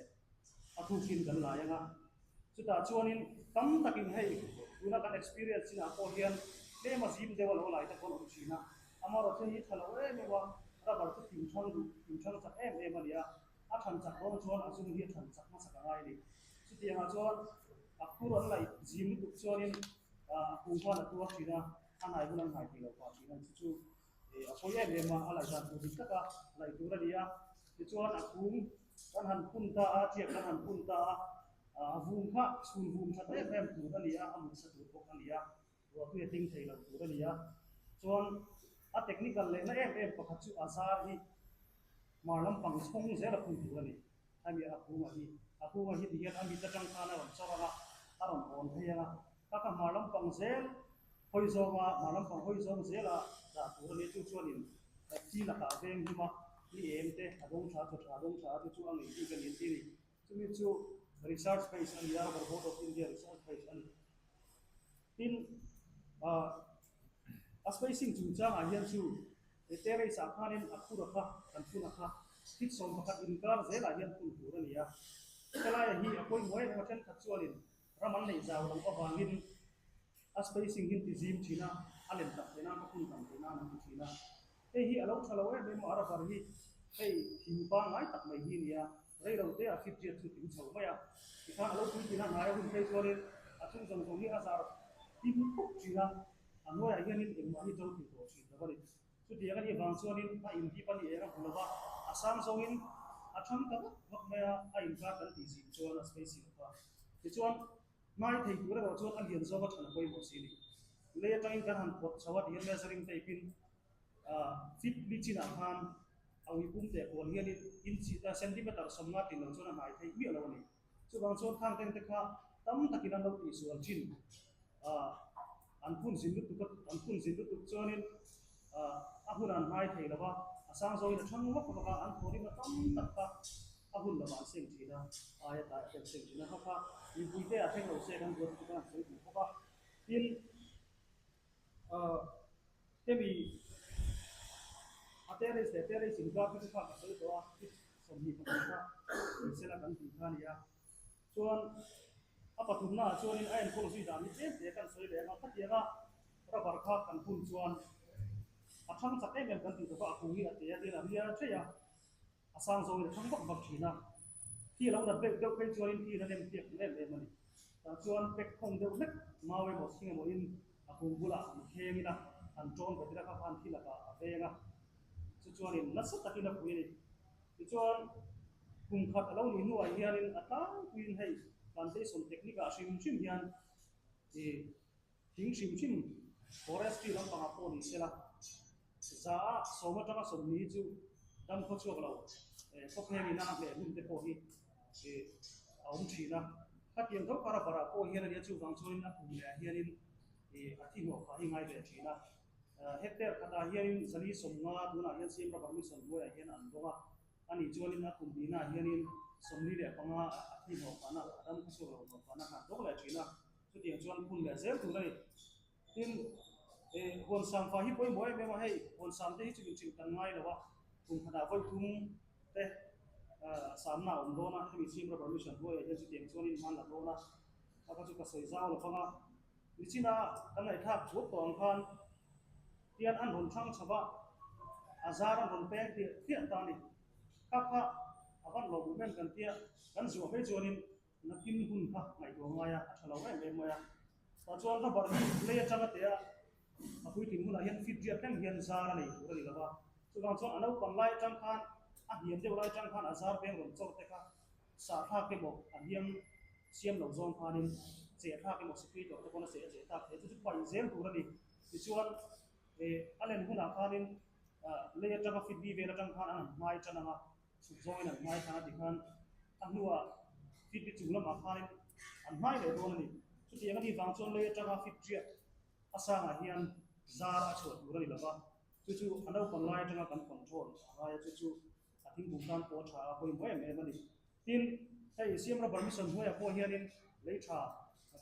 a thukin kan lai anga. Chutah chuanin tam takin hei tuna kan experience chinah pawh hian tlem a zim deuh a lo lai te pawh an awm thin a, amaherawhchu hi tha lo em em a, rubber chu thing thang duh, thing thang chak em em a ni a, a than chak dawn chuan a zum hi a than chak hmasa ka ngai a ni. Chutiangah chuan a khur an laih zim lutuk chuanin a kung khan a tuar thin a, a hnai hun an hnai thei lo pah thin a ni. Chu chu a pawi em em a, a laih dan tur dik taka laih tur a ni a. Tichuan a kung kan han phun ta a, tiak kan han phun ta a, a vum kha chhun vum that em em tur a ni a, a mutsa tur bawk a ni a, ruahtui a tling thei lo tur a ni a. Chuan a technical lehna em em pakhat chu a zar hi hmar lampang chhawng zel a phun tur a ni. Hemi a kunga hi, a kunga hi tihian a mit atang khan a rawn chawr ang a, a rawn awn phei ang a, ka ka hmar lampang zel hawi zawnga, hmar lampang hawi zawng zela dah tur a ni. Chu chuanin chi lakah veng hlim a, ni em te a dawng tha, chaw tha a dawng tha a, chu chu a ngei bik a ni an ti a ni. Chumi chu research base a ni a, Rubber Board of India research base a ni. Tin, a spacing chungchangah hian chu He terrace ah khanin a phur a kha, kan phun a kha, feet 11 inkar zelah hian phun tur a ni a. Helaia hi a pawimawh em em a, thenkhat chuanin ram an neih zau loh avangin a spacing hi an ti zim thin a, a lem tak theih nan ka phun tam theih nan an ti thin a. Hei hi a lo tha lo em em a, a rubber hi hei thing pangngai tak mai hi a ni a, rei lo te ah feet riat chu tling chho mai a. Tikhan a lo pui thin a, hnai a hun phei chuanin a chung zawng zawng hi a zar tim puk thin a. A hnuaiah hianin engmah hi to thei tawh thin lo a ni. Chutiang a nih vang chuanin a inhip a ni eng a hmu lo va, a sang zawngin a thang ta vak vak mai a, a inkar kan tih zing chuan a spacing a kha. Tichuan, hmai thei tur erawh chuan a lian zawng a than a pawimawh si a ni. Lei atangin kan han pawt chho a ti hian measuring tape in feet li chinah khan a ui pum teh kual hianin inch centimeter 50 tin lo chuan a hnai theih miah lo a ni. Chuvang chuan khang teng te kha tam takin an lo tihsual thin. An phun zin lutuk a, an phun zin lutuk chuanin a hun an hnai thei lo va, a sang zawngin a thang vak vak a, an thawhrim a tam tak kha a hun lamah an seng thin a, aia tlaiah te an seng thin a, kha kha mipuite ah thleng lo se kan duat lutuk a an sawi duh bawk a. Tin, hemi a terrace leh terrace inkar te chu kha ka sawi tawh a, 21 kha sela kan tih kha a ni a. Chuan a pathumnaah chuanin a enkawl zui dan hi tlem te kan sawi leh ang a, khatianga rubber kha kan hun chuan A thang chak em em kan tih tawh a, a kung hi a te a tin a rial theih a, a sang zawngin a thang vak vak thin a. Thi a lo nat deuh deuh phei chuanin thi in a nem piak duh em em a ni. Tah chuan pek khawng deuh hlek mau emaw thing emaw in a kung bulah han kheng ila, han tawn vet ila kha khan thi lakah a veng a. Chu chuanin nasa takin a pui a ni. Tichuan, kum khat a lo nih hnuah hianin a tlangpuiin hei plantation technique ah hrim hrim hian ih thing hrim hrim forestry lampangah pawh ni sela, za a sawm atanga sawmni chu dam khaw chhuak lo khawpheng ina a hmeh hun te pawh hi ih a awm thin a. Khatiang tho kar a barah pawh hian a nia chuvang chuanin a kum leh ah hianin ih a thi hnawh phah hi ngai ve thin a. Hectare khatah hianin zali sawmnga tunah hian CM Rubber Mission hnuaiah hian an dawng a, ani chuanin a kum hnihnaah hianin 45 a thi hnawhfahna, a dam khawchhuak lo hnawhfahna kha an dawng leh thin a, chutiang chuan phun leh zel tur a ni. Tin, huan samfa hi pawimawh em em a, hei huan sam te hi chu inchilh kan ngai lo a, kum khatah vawi thum te samna a awm dawn a, hemi CM Rubber Mission hnuaiah hian chutiang chuanin hman la dawn a, a kha chu ka sawi zau lo vang a. Nichina kan ngaihthlak thuak tawh ang khan tian an rawn thlang chho a, a zar an rawn peng hliah hliah ta a ni. Kha kha a van lo duh em kan tia, kan zuah mai chuanin nakin hun kha ngaihtuah ngai a, a tha lo em em mai a. Tah chuan rubber hi lei atanga teh a, a puitling hunah hian fit riat reng hian zar a nei tur a ni lo va. Chuvang chuan a naupang lai atang khan, a hniam deuh lai atang khan a zar peng rawn chawr te kha Sahthlak emaw a hliam siam lo zawng khanin chehthlak emaw sikri tawh te pawn a cheh a cheh tak thei chu chu paih zel tur a ni. Tichuan a len hunah khanin lei atanga fit bi vel atang khan an han hmai tan ang a, chhuk zawngin an hmai khan a ti khan a hnuah fit bi chung lamah khanin an hmai leh dawn a ni. Chutiang a nih vang chuan lei atanga fit riat a sangah hian zar a chhuah tur a ni lo va, chu chu a naupang lai atanga kan control a ngai a, chu chu A thingkung tan pawh a tha a pawimawh em em a ni. Tin, hei Siam Rubber Mission hnuaiah pawh hianin lei tha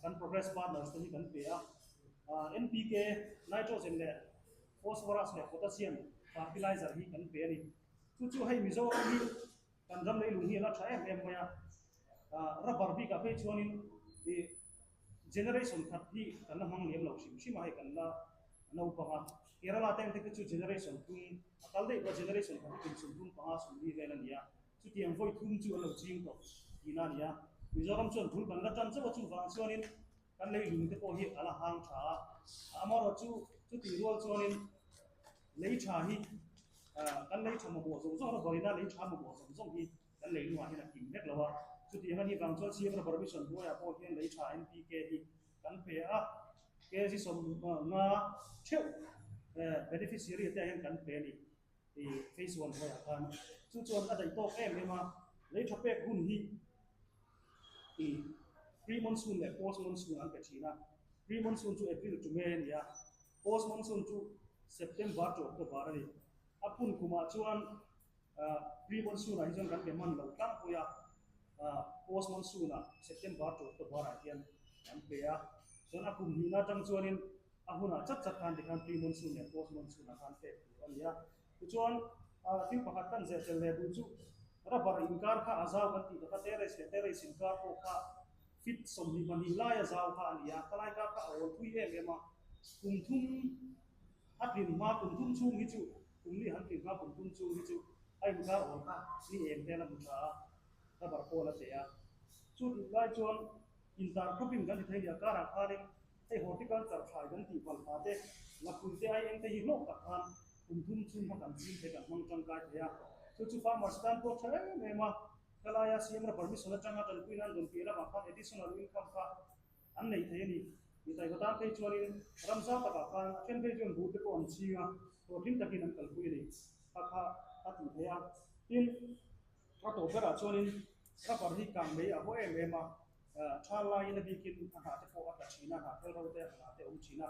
kan Progress Partners te hi kan pe a. NPK, Nitrogen leh Phosphorus leh Potassium fertilizer hi kan pe a ni. Chu chu hei Mizoram hi kan ram leilung hi a la tha em em mai a. Rubber bikah phei chuanin ih generation khat hi kan la hmang liam lo hrim hrim a, hei kan la naupang a. Kerala te ang te chu generation thum A kal daih pawh generation khat hi kum 35 40 vel a ni a, chutiang vawi thum chu an lo ching tawh tihna a ni a. Mizoram chuan bul kan la tan chauh a, chuvang chuanin kan leilung te pawh hi a la hang tha a. Amaherawh chu chutih rual chuanin lei tha hi kan lei tha mamawh zawng zawng rubber-ina lei tha mamawh zawng zawng hi kan leilungah hian a kim vek lo a. Chutiang a nih vang chuan CM Rubber Mission hnuaiah pawh hian lei tha NPK hi kan pe a, kg 50 theuh beneficiary te ah hian kan pe a ni tih phase one hnuaiah khan chu chuan a daih tawk em em a, lei tha pek hun hi ih pre monsoon leh post monsoon an pe thin a, pre monsoon chu April to May a ni a, post monsoon chu September to October a ni. A phun kumah chuan Pre monsoon ah hi chuan kan pe hman lo tlangpui a, post monsoon ah September to October ah hian kan pe a, chuan a kum hnihna atang chuanin a hunah chat chat khan tikhan pre monsoon leh post monsoon ah khan pek tur a ni a. Tichuan thil pakhat kan zeh tel leh duh chu rubber inkar kha a zau kan tih takha terrace leh terrace inkar pawh kha feet 22 lai a zau kha a ni a, khalai kar kha a awl thui em em a, kum thum a tlin hma kum thum chhung hi chu Kum ni han tlin hma kum tum chu hi chu a inkar awl kha ni eng vel a hmu tha a, rubber pawl a teh a. Chu tih lai chuan intercropping kan ti thei nia karah khanin hei horticulture thlai kan tih palh te, lapui te ai eng te hi hlawk tak khan kum thum chhung kha kan chim thei kan hmang tangkai thei a. Chu chu farmers tan pawh tha em em a, khalaia CM rubber mission atanga tanpui nan rawn piah lamah khan additional income kha an nei thei a ni. Mi taihva tan phei chuanin ram zau takah khan a then phei chuan buh te pawh an ching a, hlawhtling takin an kalpui a ni. Kha kha a tih theih a. Tin, a tawp berah chuanin rubber hi kang mei a haw em em a, tha laiin a bikin a hnah te pawh a tla thin a, hnah thel ro te a hnah te a awm thin a.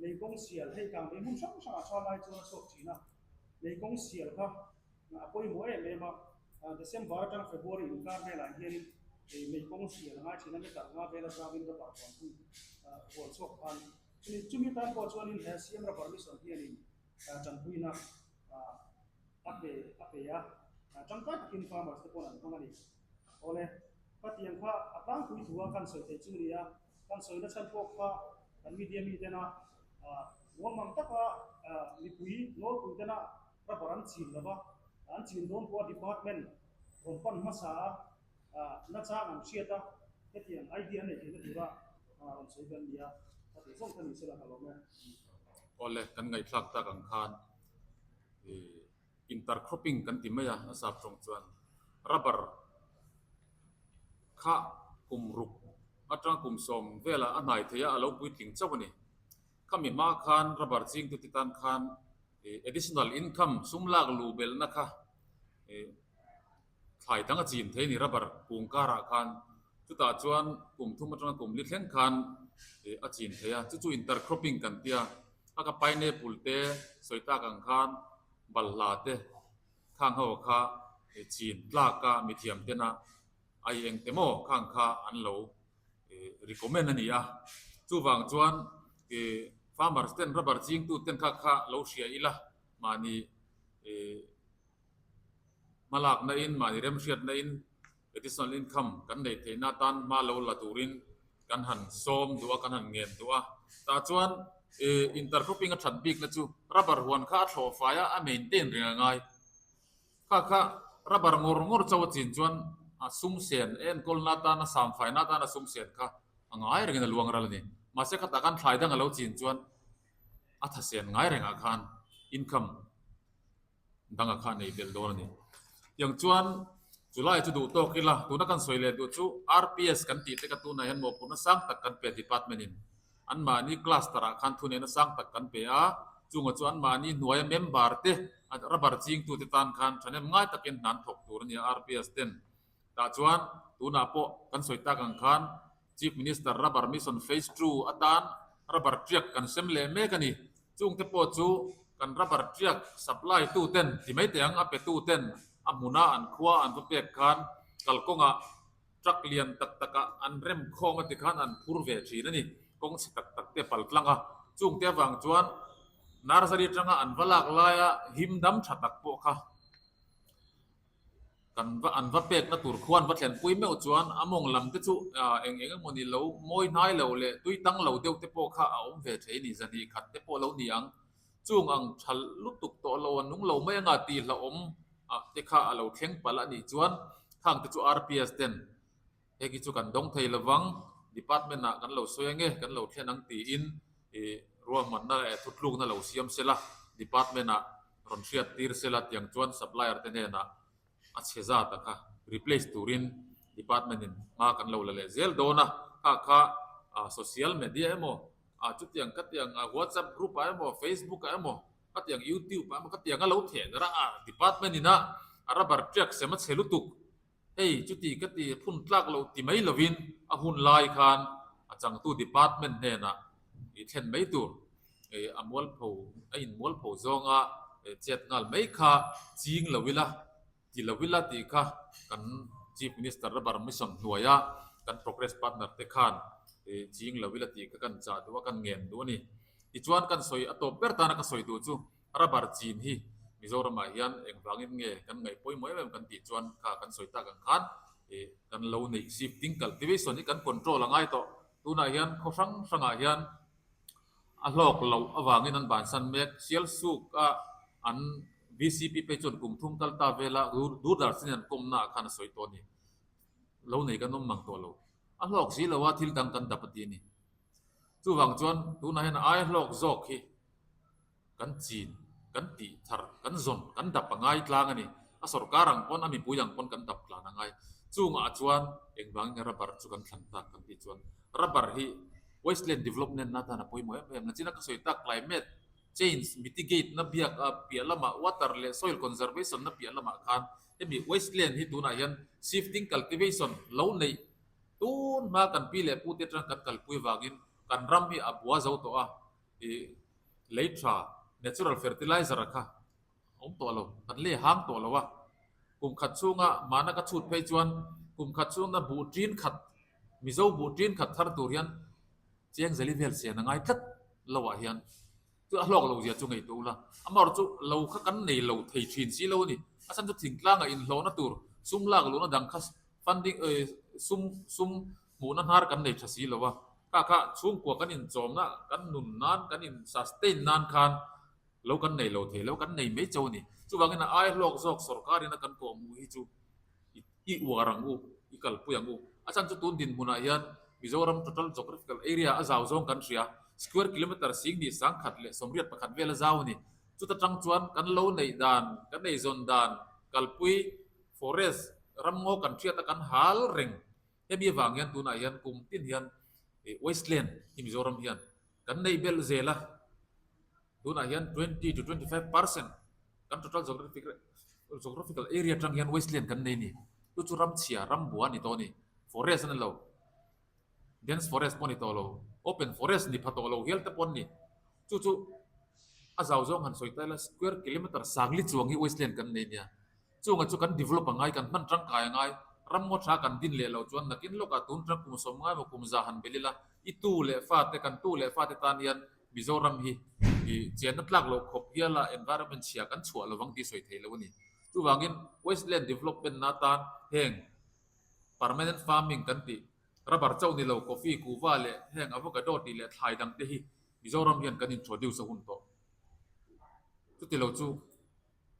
Lei kawng sial, hei kang mei hmun hrang hrangah tha lai chuan a chhuak thin a. Lei kawng sial kha A pawimawh em em a, December atang February inkar velah hianin mei kawng sial a ngai thin a, meter nga vela zauin rubber huan hun hual chhuak khan chumi chumi tan pawh chuanin he CM rubber mission hianin tanpuina a pe a pe a, tangkai takin farmers te paw'n an hmang a ni. Awle, khatiang kha a tlangpui thu a kan sawi theih chu ni a, kan sawina chhan pawh kha kan media mi tena. Mualmang taka mipui nawlpui tena rubber an chin lova, an chin dawn pawha department rawn pan hmasa a, nachang an hriat a, hetiang idea an nei theihna tura rawn sawi kan ni a, ka tih zawng kha ni sela ka lawm e. Awle, kan ngaihthlak tak ang khan intercropping kan ti mai a, a sap tawng chuan rubber kha kum ruk atanga kum sawm velah a hnai thei a, a lo puitling chauh a ni. Khami hma khan rubber chingtu te tan khan additional income sum lak luh belhna kha thlai dang a chin thei a ni rubber kung karah khan. Chutah chuan kum thum atanga kum li thleng khan a chin thei a, chu chu intercropping kan tia. A ka pineapple te sawi tak ang khan balhla te khang ho kha chin tlak a mithiam tena ai engte maw khang kha an lo recommend a ni a. Chuvang chuan farmers ten rubber chingtu ten kha kha lo hria ila mahni hmalakna in mahni remhriatna in additional income kan neih theihna atan hma lo la turin kan han sawm duh a, kan han ngen duh a. Tah chuan intercropping a that bikna chu rubber huan kha a thlawh fai a, a maintain reng a ngai. Kha kha rubber ngawr ngawr chauh a chin chuan a sum sen a enkawlna atana samfaina atana sum sen kha a ngai rengin a luang ral a ni. Mahse khatah khan thlai dang a lo chin chuan a tha sen ngai rengah khan income danga kha nei belh dawn a ni. Tiang chuan chulai chu duh tawk ila tuna kan sawi leh duh chu RPS kan tih te ka tunah hian mawhphurhna sang tak kan pe department in anmahni cluster ah khan thuneihna sang tak kan pe a, chungah chu anmahni hnuaia member te rubber chingtute tan khan thahnem ngai takin hna an thawk tur a ni a RPS ten. Tah chuan tunah pawh kan sawi tak ang khan Chief Minister Rubber Mission Phase Two atan rubber tiak kan sem leh mek a ni. Chungte pawh chu kan rubber tiak supply tu ten ti mai teh ang a pe tu ten a hmuna an khua an va pek khan kalkawngah truck lian tak takah an rem khawm a ti khan an phur ve thin a ni. Kawng chhe tak tak te pal tlang a. Chungte avang chuan nursery atanga an va lak laia him dam tha tak pawh kha Kan va an va pekna tur khuan va thlenpui meuh chuan a mawng lam te chu eng eng emaw ni lo mawi hnai lo leh tui tang lo deuh te pawh kha a awm ve thei a ni. Zahnih khat te pawh lo ni ang. Chung ang tha lutuk tawh lo a nung lo mai anga tih hlauhawm ah te kha a lo thleng palh a nih chuan khang te chu RPS ten hei khi chu kan dawng thei lovang department ah kan lo sawi ange kan lo thlen ang tiin ih ruahmanna leh thutlukna lo siam sela department ah rawn hriat tir sela tiang chuan supplier te hnenah a chhe zat a kha replace turin department in hma kan lo la leh zel dawn a, kha kha social media emaw ah chutiang khatiang whatsapp group ah emaw facebook ah emaw khatiang youtube ah emaw khatiang a lo theh darh a department in a rubber tiak sem a chhe lutuk. Hei chuti ka ti phun tlak loh ti mai lovin a hun lai khan a changtu department hnenah i thlen mai tur a mualpho a in mualpho zawnga chet nghal mai kha ching lo ila ti lo ila tih kha kan Chief Minister Rubber Mission hnuaia kan progress partner te khan ching lo ila tih kha kan chah duh a kan ngen duh a ni. Tichuan kan sawi a tawp ber tana ka sawi duh chu Rubber chin hi Mizoramah hian engvangin nge kan ngaih pawimawh em em kan tih chuan kha kan sawi tak ang khan ih kan lo neih shifting cultivation hi kan control a ngai tawh. Tunah hian khaw hrang hrangah hian a hlawk loh avangin an bansan mek. Sialsuk a an VCP phei chuan kum thum kal ta vela Doordarshan in an kawmna ah khan a sawi tawh a ni. Lo nei kan awm mang tawh lo. A hlawk si lo a thil dang kan dap a ti a ni. Chuvang chuan tunah hian a ai hlawk zawk hi. Kan chin, kan tih thar, kan zawn, kan dap a ngai tlang a ni. A sorkar ang pawn, a mipui ang pawn kan dap tlan a ngai. Chungah chuan engvangin nge rubber chu kan thlan tak kan tih chuan rubber hi wasteland development na atan a pawimawh em em. Nachina ka sawi tak climate change mitigate na biak a piah lamah water leh soil conservation na piah lamah khan hemi wasteland hi tunah hian shifting cultivation lo neih tun hma kan pi leh pute atang kan kalpui vangin kan ram hi a bua zo tawh a. Ih lei tha natural fertilizer a kha awm tawh lo, kan lei hang tawh lo a, kum khat chhunga mahna ka chhut phei chuan kum khat chhunga buh tin khat Mizo buh tin khat thar tur hian cheng zali vel sian a ngai tlat lo ah hian chu a hlawk lo zia chu ngaihtuah ula, amaherawh chu lo kha kan nei lo thei thin si lo a ni, a chhan chu thingtlangah inhlawhna tur sum lak luhna dang kha funding sum sum hmuhna hnar kan nei tha si lo a. Kha kha chhungkua kan inchawmna, kan nun nan, kan in sustain nan khan lo kan nei lo thei lo, kan nei mai chauh a ni. Chuvangin a ai hlawk zawk sorkarin a kan kawhhmuh hi chu i uar ang u, i kalpui ang u. A chhan chu tun dinhmunah hian Mizoram total geographical area a zau zawng kan hria, square kilometre 2181 vel a zau a ni. Chuta tang chuan kan lo neih dan, kan eizawn dan, kalpui, forest, ramngaw kan hriat a kan hal reng. Hemi avang hian tunah hian kum tin hian wasteland hi Mizoram hian kan neih belh zel a, tunah hian 20 to 25% kan total geographical area atang hian wasteland kan nei a ni. Chu chu ram chhia, ram bua a ni tawh a ni. Forest a ni lo, dense forest pawh a ni tawh lo, open forest ni pha tawh lo hial te pawh an ni. Chu chu a zau zawng han sawi ta ila square kilometre sangli chuang hi wasteland kan nei nia. Chunga chu kan develop a ngai, kan hman tangkai a ngai. Ram ngaw tha kan din leh loh chuan nakin lawkah tun tang kum sawm ngai maw kum za han belh ila, i tu leh fate, kan tu leh fate tan hian Mizoram hi i chianna tlak loh khawp hiala environment chhia kan chhuah lovang tih sawi thei lo a ni. Chuvangin wasteland development na tan heng permanent farming kan tih, rubber chauh ni lo, coffee, kuhva leh heng avocado tih leh thlai dang te hi Mizoram hian kan introduce a hun tawh. Chuti lo chu.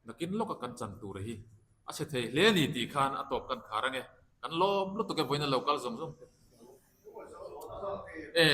Nakin lawka kan chan tur hi a chhe thei hle a ni tih khan a tawp kan khar ange. Kan lawm lutuk e vawiin a lo kal zawng zawng te. E.